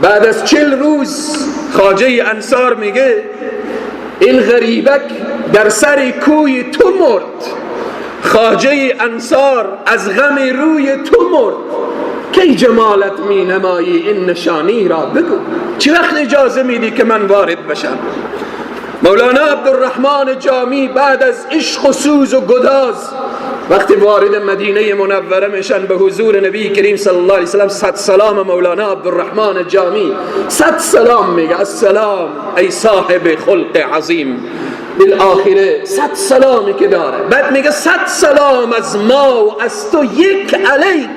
بعد از 40 روز خواجه انصار میگه این غریبک در سر کوی تو مرد، خواجه انصار از غم روی تو مرد، کی جمالت می نمایی این نشانی را بگو. چه وقت اجازه میدی که من وارد بشم؟ مولانا عبدالرحمن جامی بعد از عشق و سوز و گداز وقتی وارد مدینه منوره میشن به حضور نبی کریم صلی الله علیه وسلم، 100 سلام مولانا عبدالرحمن جامی، 100 سلام میگه، السلام ای صاحب خلق عظیم. بالآخره 100 سلامی که داره، بعد میگه 100 سلام از ما و از تو، یک علیک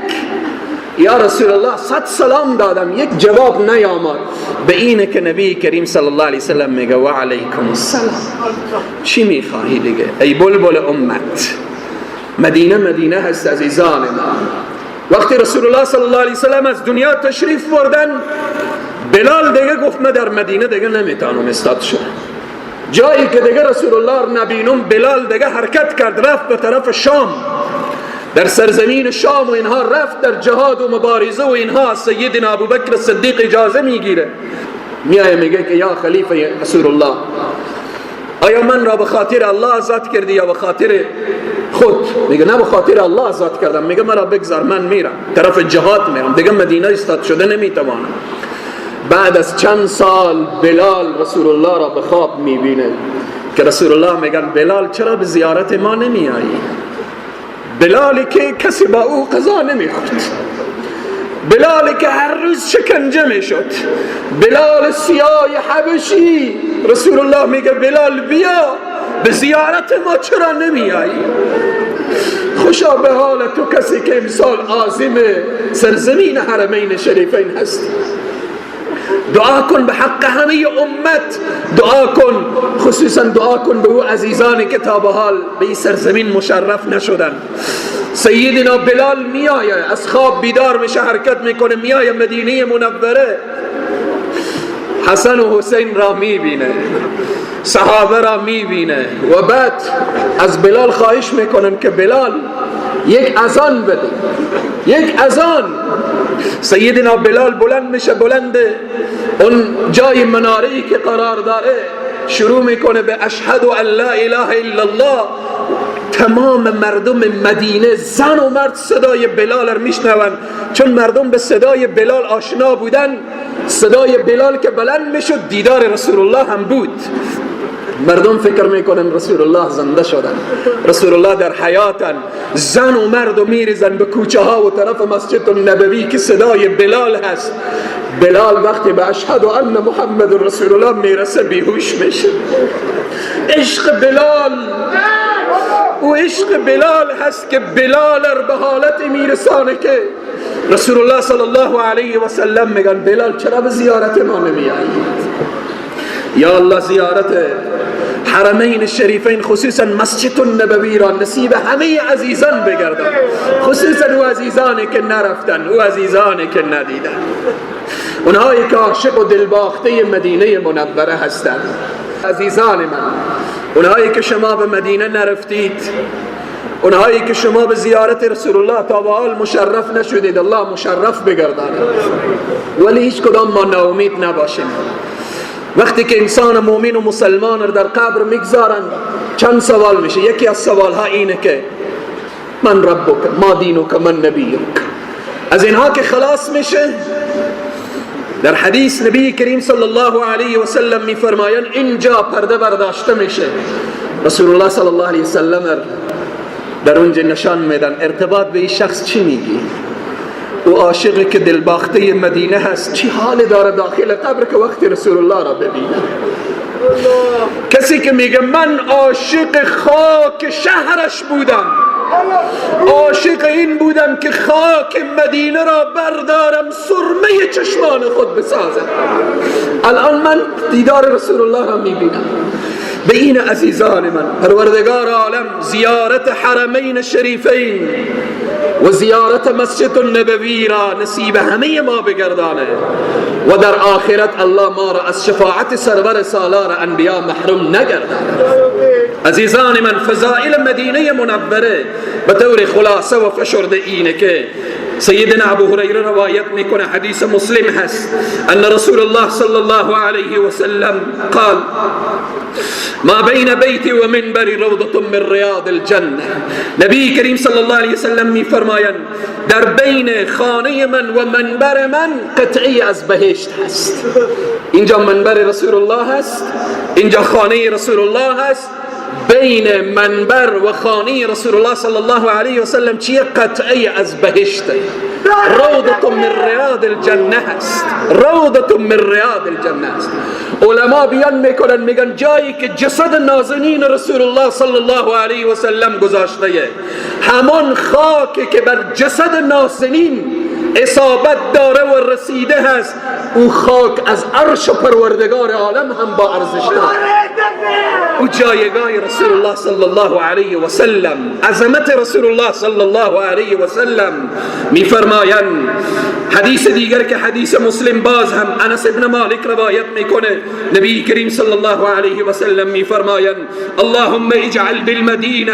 یا رسول الله. 100 سلام دادم، یک جواب نیامد. به اینه که نبی کریم صلی الله علیه وسلم میگه و علیکم السلام. چی میخواهی دیگه ای بلبل امت؟ مدینه مدینه هست عزیزان ما. وقتی رسول الله صلی الله علیه وسلم از دنیا تشریف بردن، بلال دیگه گفت من در مدینه دیگه نمیتونم استاد شدم. جایی که دیگه رسول الله نبینم، بلال دیگه حرکت کرد، رفت به طرف شام، در سرزمین شام و اینها رفت در جهاد و مبارزه و اینها. سیدنا ابوبکر صدیق اجازه میگیره، میایه میگه که یا خلیفه رسول الله، آیا من را به خاطر الله آزاد کردی یا به خاطر خود؟ میگه نه، به خاطر الله آزاد کردم. میگه مرا بگذار، من میرم طرف جهاد میرم، دیگه مدینه استاد شده نمیتوانم. بعد از چند سال بلال رسول الله را به خواب میبینه که رسول الله میگن بلال چرا به زیارت ما نمیایی؟ بلالی که کسی با او قضا نمیخورد، بلالی که هر روز شکنجه میشد، بلال سیاه حبشی، رسول الله میگه بلال بیا به زیارت ما، چرا نمیایی؟ خوشا به حال تو کسی که امسال عازم سرزمین حرمین شریفین هستی. دعا کن به حق همه امت، دعا کن، خصوصا دعا کن به او عزیزانی که تا به حال به این سرزمین مشرف نشدن. سیدنا بلال میایه، از خواب بیدار میشه، حرکت میکنه، میایه مدینه منوره، حسن و حسین را میبینه، صحابه را میبینه و بعد از بلال خواهش میکنن که بلال یک اذان بده، یک اذان. سیدنا بلال بلند میشه، بلند اون جای مناره‌ای که قرار داره، شروع میکنه به اشهد ان لا اله الا الله. تمام مردم مدینه زن و مرد صدای بلال رو میشنون، چون مردم به صدای بلال آشنا بودن. صدای بلال که بلند میشد دیدار رسول الله هم بود. مردم فکر میکنن رسول الله زنده شدن، رسول الله در حیاتن. زن و مرد و میریزن به کوچه ها و طرف مسجد النبوی که صدای بلال هست. بلال وقتی به اشهد ان محمد رسول الله میرسه بیهوش میشه. عشق بلال، او عشق بلال هست که بلال به حالت میرسانه که رسول الله صلی الله علیه و سلم میگن بلال چرا به زیارت ما نمیایی؟ یا الله زیارت حرمین الشریفین خصوصا مسجد النبوی را نصیب همه عزیزان بگردان، خصوصا او عزیزانی که نرفتن، او عزیزانی که ندیدن، اونهایی که عاشق و دلباخته مدینه منوره هستند. عزیزان من، اونهایی که شما به مدینه نرفتید، اونهایی که شما به زیارت رسول الله تا به حال مشرف نشدید، الله مشرف بگردانه، ولی هیچ کدام ما ناامید نباشیم. وقتی که انسان مؤمن و مسلمان رو در قبر میگذارن چند سوال میشه. یکی از سوال ها اینه که من ربک، ما دینک، من نبیک. از اینها که خلاص میشه، در حدیث نبی کریم صلی الله علیه و سلم میفرمایند اینجا پرده برداشته میشه. رسول الله صلی الله علیه و سلم در اونجا نشان میدن ارتباط به این شخص چی میگی؟ او عاشقی که دلباخته مدینه هست چی حال داره داخل قبر که وقتی رسول الله را ببینه؟ کسی که میگه من عاشق خاک شهرش بودم، عاشق این بودم که خاک مدینه را بردارم سرمه چشمان خود بسازم، الان من دیدار رسول الله را میبینم. به این عزیزان من، پروردگار عالم زیارت حرمین شریفین و زیارت مسجد النبوی را نصیب همه ما بگردانه و در آخرت الله ما را از شفاعت سرور سالار انبیا محروم نگردانه. عزیزان من، فضائل مدینه منوره به طور خلاصه و فشرده اینه که سیدنا ابو هریره روایت میکنه، حدیث مسلم هست، ان رسول الله صلی الله علیه و سلم قال ما بین بیتی و منبری روضة من ریاض الجنه. نبی کریم صلی الله علیه و سلم میفرمایند در بین خانه من و منبر من قطعی از بهشت هست. اینجا منبر رسول الله هست، اینجا خانه رسول الله هست. بین منبر و خانه رسول الله صلی الله علیه و سلم چیه؟ قطعی از بهشت، روضة من ریاض الجنه هست، روضة من ریاض الجنه هست. علما بیان میکنن، میگن جایی که جسد نازنین رسول الله صلی الله علیه و سلم گذاشته، همان خاکی که بر جسد نازنین اصابت داره و رسیده هست، او خاک از عرش و پروردگار عالم هم با ارزش داره. او جایگاه رسول الله صلی الله علیه و سلم، عظمت رسول الله صلی الله علیه و سلم. میفرمایند حدیث دیگر که حدیث مسلم باز هم انس ابن مالک روایت میکنه، نبی کریم صلی الله علیه و سلم میفرمایند اللهم اجعل بالمدینه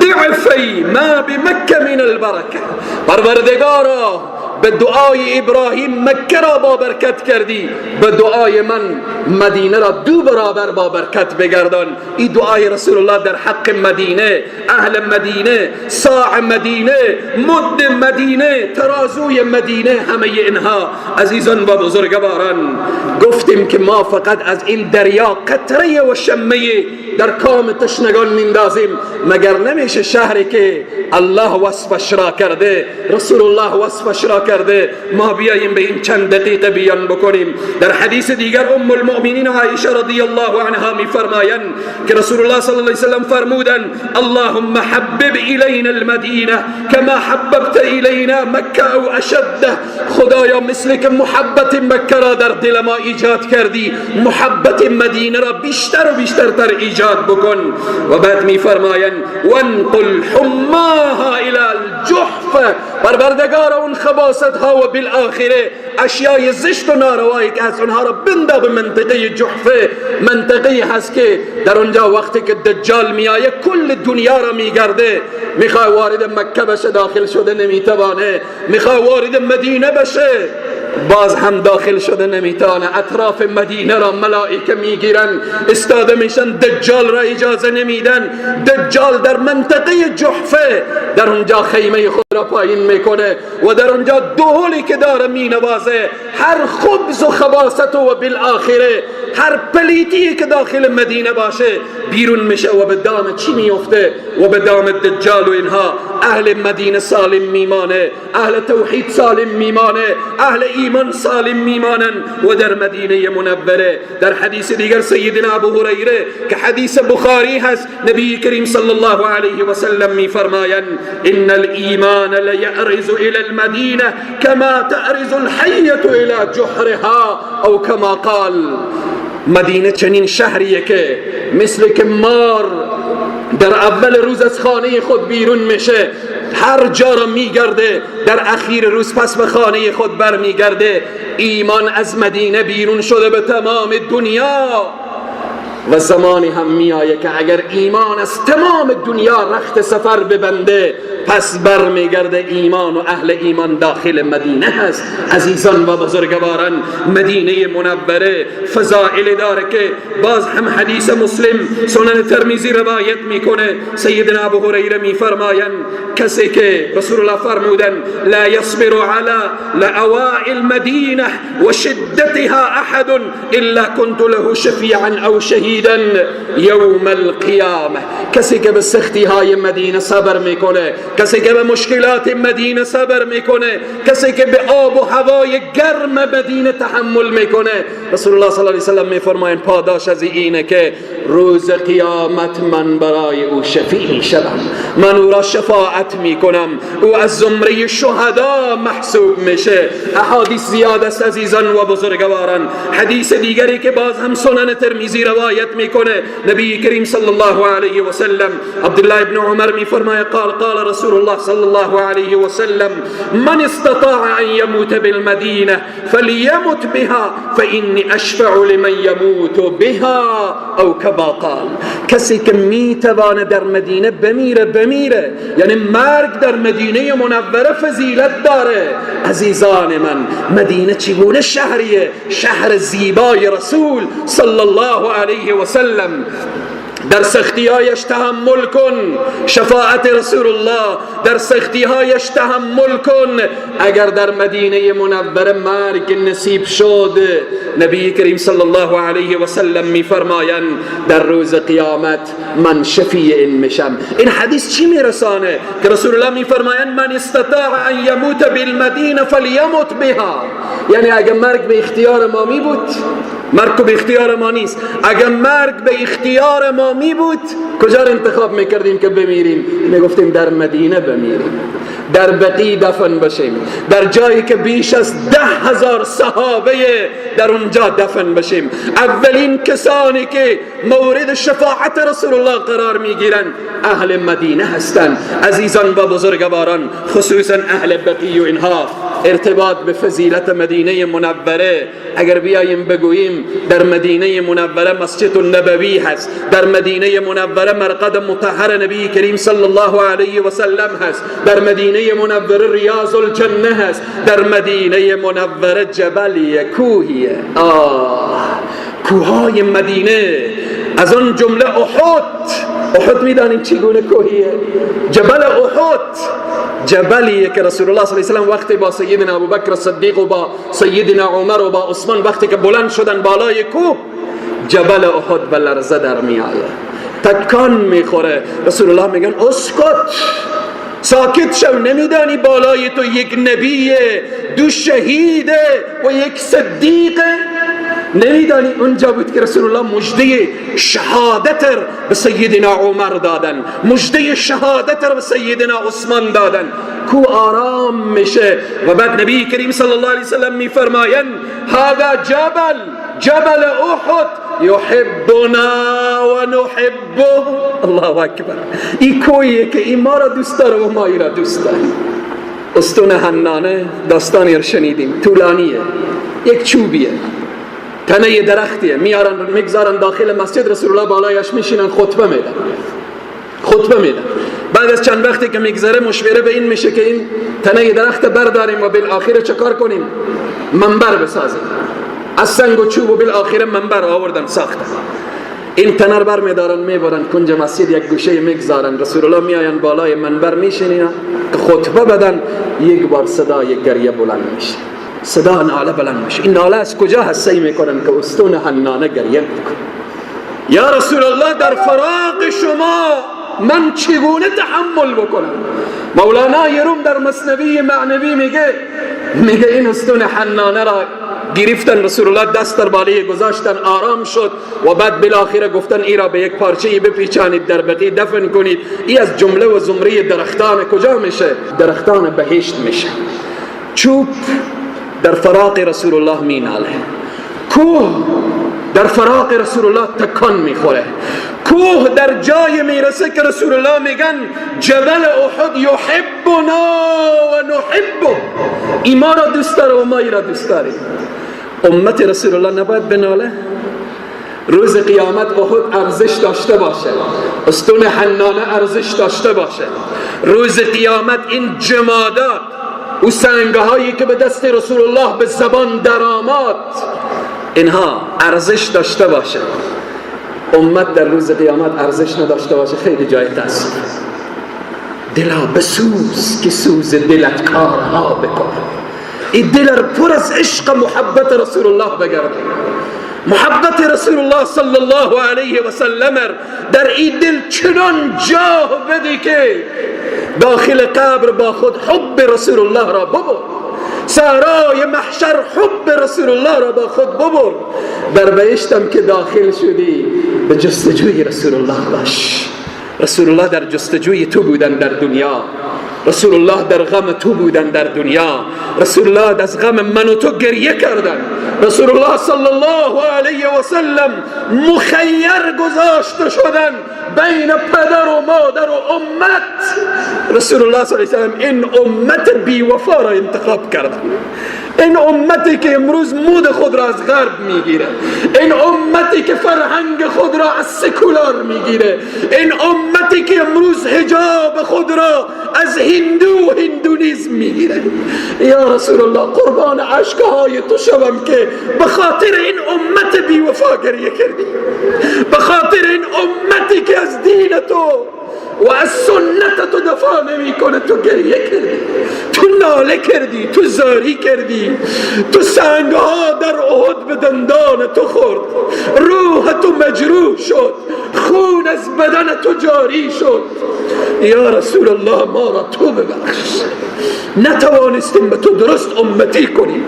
ضعفی ما بمکه من البرکه. پروردگارا به دعای ابراهیم مکه را با برکت کردی، به دعای من مدینه را 2 برابر با برکت بگردان. این دعای رسول الله در حق مدینه، اهل مدینه، ساع مدینه، مد مدینه، ترازوی مدینه، همه اینها. عزیزان و بزرگواران، گفتیم که ما فقط از این دریا قطره و شمه در کام تشنگان میندازیم، مگر نمیشه شهری که الله وصفش را کرده، رسول الله وصفش را کرده، ما بیاییم به این چند دقیقه بیان بکنیم؟ در حدیث دیگر ام المؤمنین عایشه رضی الله عنها میفرمایند که رسول الله صلی الله علیه وسلم فرمودند اللهم حبب الینا المدینه کما حببت الینا مکه او اشده. خدایا مثل که محبت مکه را در دل ما ایجاد کردی، محبت مدینه را بیشتر و بیشتر تر ایجاد بکن. و بعد میفرمایند وانقل حماها الی الجحفه. پروردگار اون خباثت ها و بالآخره اشیای زشت و ناروایی که از اونها را بندا به منطقه جحفه. منطقه هست که در اونجا وقتی که دجال میایه کل دنیا را میگرده، میخوای وارد مکه بشه داخل شده نمیتوانه، میخوای وارد مدینه بشه باز هم داخل شده نمیتونه. اطراف مدینه را ملائکه میگیرن، استاده میشن، دجال را اجازه نمیدن. دجال در منطقه جحفه در اونجا خیمه خود را پایین میکنه و در اونجا دهلی که داره مینوازه، هر خبز و خباست و بالآخره هر پلیتی که داخل مدینه باشه بیرون میشه و به دام چی میفته؟ و به دام دجال و اینها. اهل مدینه سالم میمانه، اهل توحید سالم میمانه، اهل ایمان سالم میمانن و در مدینه منوره. در حدیث دیگر سیدنا ابو هریره که حدیث بخاری هست، نبی کریم صلی الله علیه و سلم میفرمایند ان الایمان لیعرض الى المدینه کما تعرض الحیة الى جحرها او کما قال. مدینه چنین شهریه که مثل که مار در اول روز از خانه خود بیرون میشه، هر جا را میگرده، در اخیر روز پس به خانه خود برمیگرده. ایمان از مدینه بیرون شده به تمام دنیا و زمانی هم میآید که اگر ایمان از تمام دنیا رخت سفر ببنده، پس برمیگرده ایمان و اهل ایمان داخل مدینه هست. عزیزان و بزرگواران، مدینه منوره فضائل داره که باز هم حدیث مسلم سنن ترمذی روایت میکنه. سیدنا ابو هریره میفرمایند کسی که رسول الله فرمودن لا يصبر على لأواء المدینه و شدتها احد الا كنت له شفیعا او شهیدا یوم القیامه. کسی که به سختی های مدینه صبر میکنه، کسی که به مشکلات مدینه صبر میکنه، کسی که به آب و هوای گرم مدینه تحمل میکنه، رسول الله صلی الله علیه وسلم میفرمایند پاداش از اینه که روز قیامت من برای او شفیع میشوم، من او را شفاعت میکنم، او از زمره شهدا محسوب میشه. احادیث زیاد است عزیزان و بزرگواران. حدیث دیگری که باز هم سنن ترمذی روایت میکنه، نبی کریم صلی الله علیه و سلم، عبدالله ابن عمر میفرماید قال قال رسول الله صلی الله علیه و سلم من استطاع ان يموت بالمدینه فليمت بها فإني اشفع لمن يموت بها او كما قال. کسی که میتوانه در مدینه بمیره بمیره، یعنی مرگ در مدینه منوره فضیلت داره. عزیزان من، مدینه چگونه شهریه؟ شهر زیبای رسول صلی الله علیه و سلم. در سختیهایش تحمل کن، شفاعت رسول الله، در سختیهایش تحمل کن. اگر در مدینه منوره مرگ نصیب شد، نبی کریم صلی الله علیه و سلم میفرمایند در روز قیامت من شفیع این میشم. این حدیث چی میرسانه؟ که رسول الله میفرمایند من استطاع ان یموت بالمدینه فلیمت بها. یعنی اگر مرگ به اختیار ما می بود، مرگ به اختیار ما نیست، اگر مرگ به اختیار ما می بود کجا را انتخاب میکردیم که بمیریم؟ میگفتیم در مدینه بمیریم، در بقیع دفن بشیم، در جایی که بیش از 10,000 صحابه در اونجا دفن بشیم. اولین کسانی که مورد شفاعت رسول الله قرار میگیرن اهل مدینه هستند. عزیزان و بزرگواران، خصوصا اهل بقیع و اینها، ارتباط به فضیلت مدینه منوره. اگر بیاییم بگوییم در مدینه منوره مسجد النبوی هست، در مدینه منوره مرقد مطهر نبی کریم صلی الله علیه و سلم هست، در مدینه منوره ریاض الجنه هست، در مدینه منوره جبلیه، کوهیه. آه، کوههای مدینه، از آن جمله احد. احد میدانیم چگونه کوهیه؟ جبل احد جبلیه که رسول الله صلی الله علیه و سلم وقتی با سیدنا ابوبکر صدیق و با سیدنا عمر و با عثمان وقتی که بلند شدن بالای کوه، جبل احد به لرزه در می آید، تکان میخوره. رسول الله میگن اسکت، ساکت شو، نمیدانی بالای تو یک نبیه، دو شهیده و یک صدیقه؟ نمیدانی اونجا بود که رسول الله مژده شهادت به سیدنا عمر دادن، مژده شهادت به سیدنا عثمان دادن. کو آرام میشه و بعد نبی کریم صلی الله علیه وسلم میفرمایند هذا جبل، جبل احد یحبنا و نحبه. الله اکبر. این کویه که این ما را دوست داره و ما ای را دوست داریم. استون حنانه داستانی رو شنیدیم، طولانیه، یک چوبیه، تنه درختیه، میارن میگذارن داخل مسجد، رسول الله بالایش میشینن خطبه میدن، خطبه میدن. بعد از چند وقتی که میگذره مشوره به این میشه که این تنه درخت برداریم و بالآخره چه کار کنیم؟ منبر بسازیم از سنگ و چوب، و بالآخره منبر آوردن ساختن. این تنه رو برمیدارن میبرن کنج مسجد یک گوشه میگذارن، رسول الله میآین بالای منبر میشینن که خطبه بدن. یک بار صدای گریه بلند میشه، صدا ناله بلند میشه. این ناله از کجا هست؟ سعی میکنن که استون حنانه گریه میکنه. یا رسول الله در فراق شما من چگونه تحمل بکنم؟ مولانا روم در مثنوی معنوی میگه این استون حنانه را گرفتن، رسول الله دست در بالای گذاشتن، آرام شد و بعد بالاخره گفتن ای را به یک پارچه بپیچانید در بقیع دفن کنید. ای از جمله و زمره درختان کجا میشه؟ درختان بهشت میشه. چوب در فراق رسول الله میناله، کوه در فراق رسول الله تکان میخوره، کوه در جای میرسه که رسول الله میگن جبل احد یحبنا و نحبه، ای ما را دوست داره و ما ای را دوست داریم. امت رسول الله نباید بناله. روز قیامت احد ارزش داشته باشه، استون حنانه ارزش داشته باشه. روز قیامت این جمادات، او سنگهایی که به دست رسول الله به زبان درآمد، اینها ارزش داشته باشه. امت در روز قیامت ارزش نداشته باشه، خیلی جای تأسف. دلا بسوز که سوز دلت کارها بکن. این دل پر از عشق محبت رسول الله بگرد. محبت رسول الله صلی الله علیه و سلم در این دل چنان جاه بده که داخل قبر با خود حب رسول الله را ببر، سرای محشر حب رسول الله را با خود ببر. در بهشتم که داخل شدی به جستجوی رسول الله باش. رسول الله در جستجوی تو بودن در دنیا، رسول الله در غم تو بودن در دنیا، رسول الله از غم من و تو گریه کردن. رسول الله صلی الله علیه و سلم مخیر گذاشته شدن بین پدر و مادر و امت. رسول الله صلی الله علیه و سلم این امت بی وفا را انتخاب کردن، این امتی که امروز مود خود را از غرب میگیره، این امتی که فرهنگ خود را از سکولار میگیره، این امتی که امروز حجاب خود را از هندو و هندونیزم میگیره. یا رسول الله قربان عشقهای تو شوم که به خاطر این امت بی وفا گریه کردی، به خاطر این امتی که از دین تو و از سنت تو دفاع نمی کنه تو گریه کردی، تو ناله کردی، تو زاری کردی، تو سنگها در احد به دندان تو خورد، روح تو مجروح شد، خون از بدن تو جاری شد. یا رسول الله ما را تو ببخش، نتوانستیم به تو درست امتی کنیم.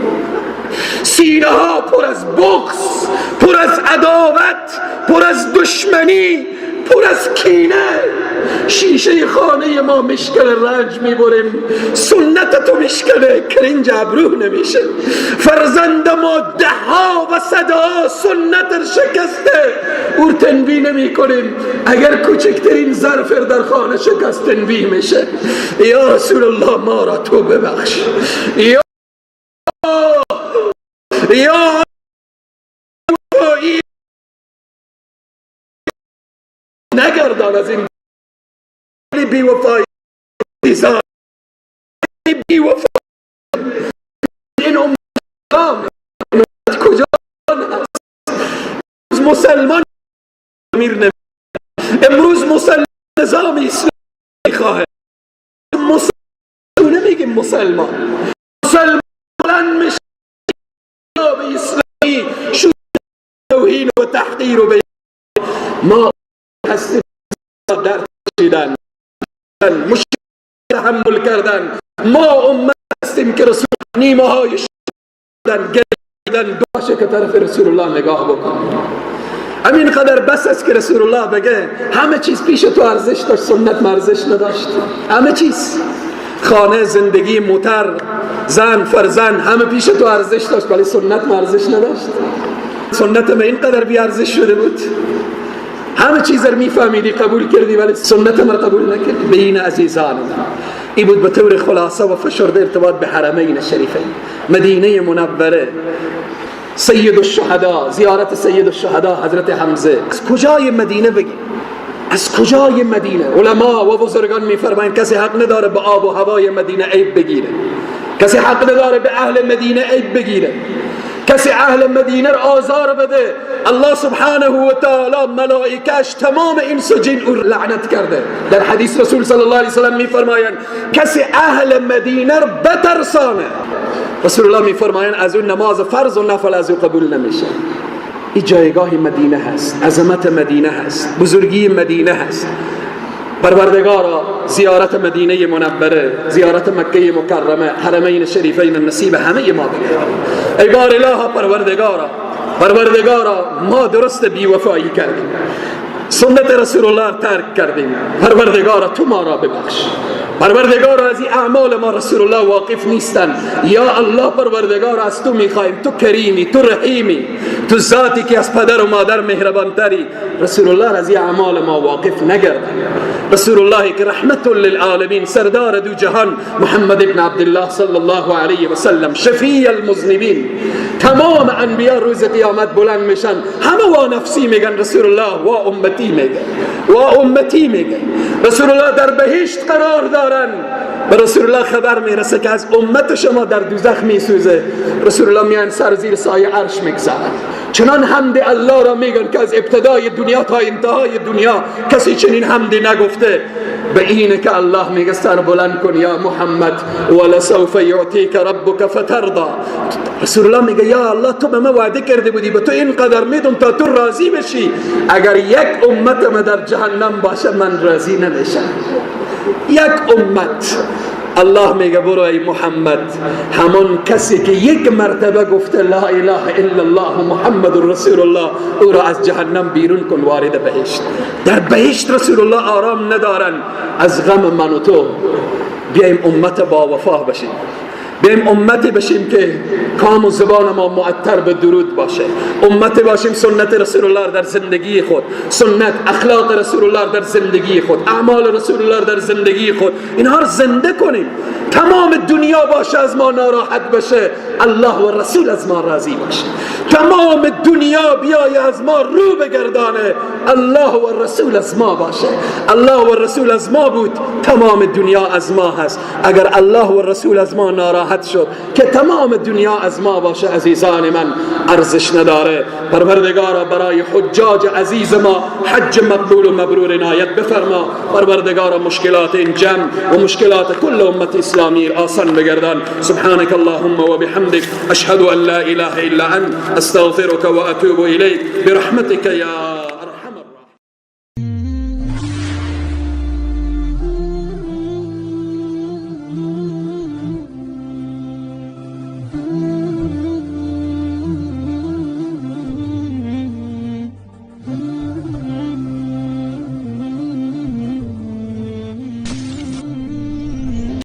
سینه ها پر از بغض، پر از عداوت، پر از دشمنی، پر از کینه. شیشه خانه ما مشکل رنج میبریم، سنت تو مشکله کرنج ابرو نمیشه. فرزند ما ده ها و صدها سنت شکسته، اور تنبیه نمی کنیم. اگر کوچکترین ظرف در خانه شکست تنبیه میشه. یا رسول الله ما را تو ببخش. یا نگردان از این بی وفایی، بی وفایی. این امت کجا است؟ مسلمان امیر نمی، امروز مسلمان نظام اسلامی خواهد. مسلمان نمیگیم مسلمان، مسلمان میشه اسلامی شو توهین و تحقیر و ما هستیم در کشیدن، مشکل تحمل کردن. ما امت هستیم که رسول نیمه های شدن گردن باشه که طرف رسول الله نگاه بکن. همین قدر بس است که رسول الله بگه همه چیز پیش تو ارزش داشت، سنت ارزش نداشت. همه چیز، خانه، زندگی، موتر، زن، فرزند، همه پیش تو ارزش داشت، ولی سنت ارزش نداشت. سنت ما اینقدر بی ارزش شده بود. همه چیز رو میفهمیدی قبول کردی، ولی سنت ما قبول نکردی. بین عزیزان ای بود به طور خلاصه و فشرده ارتباط به حرمین شریفین، مدینه منوره، سید الشهدا، زیارت سید الشهدا حضرت حمزه. از کجای مدینه بگیم؟ از کجای مدینه؟ علما و بزرگان میفرمایند کسی حق نداره به آب و هوای مدینه عیب بگیره، کسی حق نداره به اهل مدینه عیب بگیره، کسی اهل مدینه را آزار بده. الله سبحانه و تعالی ملائکه‌اش تمام انس و جن او لعنت کرده. در حدیث رسول صلی الله علیه و سلم میفرمایند کسی اهل مدینه را بترسانه، رسول الله میفرمایند از اون نماز فرض و نفل از او قبول نمیشه. این جایگاه مدینه هست، عظمت مدینه هست، بزرگی مدینه هست. پروردگارا زیارت مدینه منوره، زیارت مکه مکرمه، حرمین شریفین نصیب همه ما بگردان. ای بار اله پروردگارا، پروردگارا ما درست بیوفایی کردیم، سنت رسول الله ترک کردیم. پروردگارا تو ما را ببخش. پروردگارا از این اعمال ما رسول الله واقف نیستن. یا الله پروردگارا از تو میخوایم، تو کریمی، تو رحیمی، تو ذاتی که از پدر و مادر مهربانتری، رسول الله از این اعمال ما واقف نگردن. رسول الله که رحمت للعالمین، سردار دو جهان، محمد ابن عبدالله صلی الله علیه و سلم، شفیع المذنبین. تمام انبیا روز قیامت بلند میشن، همه وا نفسی میگن، رسول الله وا امتی میگه، وا امتی میگه. رسول الله در بهشت قرار دارن، به رسول الله خبر میرسه که از امت شما در دوزخ میسوزه. رسول الله میان سر زیر سایه عرش میگذارن، چنان حمد الله را میگن که از ابتدای دنیا تا انتهای دنیا کسی چنین حمدی نگفته. به اینه که الله میگه سر بلند کن یا محمد، ولسوف یعطیک ربک فترضا. رسول الله میگه یا الله تو به من وعده کرده بودی، به تو اینقدر میدم تا تو راضی بشی، اگر یک امت ما در جهنم باشه من راضی نمیشم. یک امت. الله میگه برو ای محمد، همون کسی که یک مرتبه گفته لا اله الا الله محمد رسول الله، او را از جهنم بیرون کن، وارد بهشت. در بهشت رسول الله آرام ندارن از غم من و تو. بیایم امت با وفا بشیم، بیایم امتی بشیم که کام و زبان ما معطر به درود باشه، امتی باشیم سنت رسول الله در زندگی خود، سنت اخلاق رسول الله در زندگی خود، اعمال رسول الله در زندگی خود، اینها رو زنده کنیم. تمام دنیا باشه از ما ناراحت بشه، الله و رسول از ما راضی باشه. تمام دنیا بیای از ما رو بگردانه، الله و رسول از ما باشه. الله و رسول از ما بود، تمام دنیا از ما هست. اگر الله و رسول از ما ناراحت شد که تمام دنیا از ما باشه، عزیزان من ارزش نداره. پروردگارا برای حجاج عزیز ما حج مقبول و مبرور عنایت بفرما. پروردگارا مشکلات این جمع و مشکلات کل امت اسلامی آسان بگردان. سبحانك اللهم وبحمدك اشهد ان لا اله الا انت استغفرك واتوب اليك برحمتك يا ارحم الراحمين.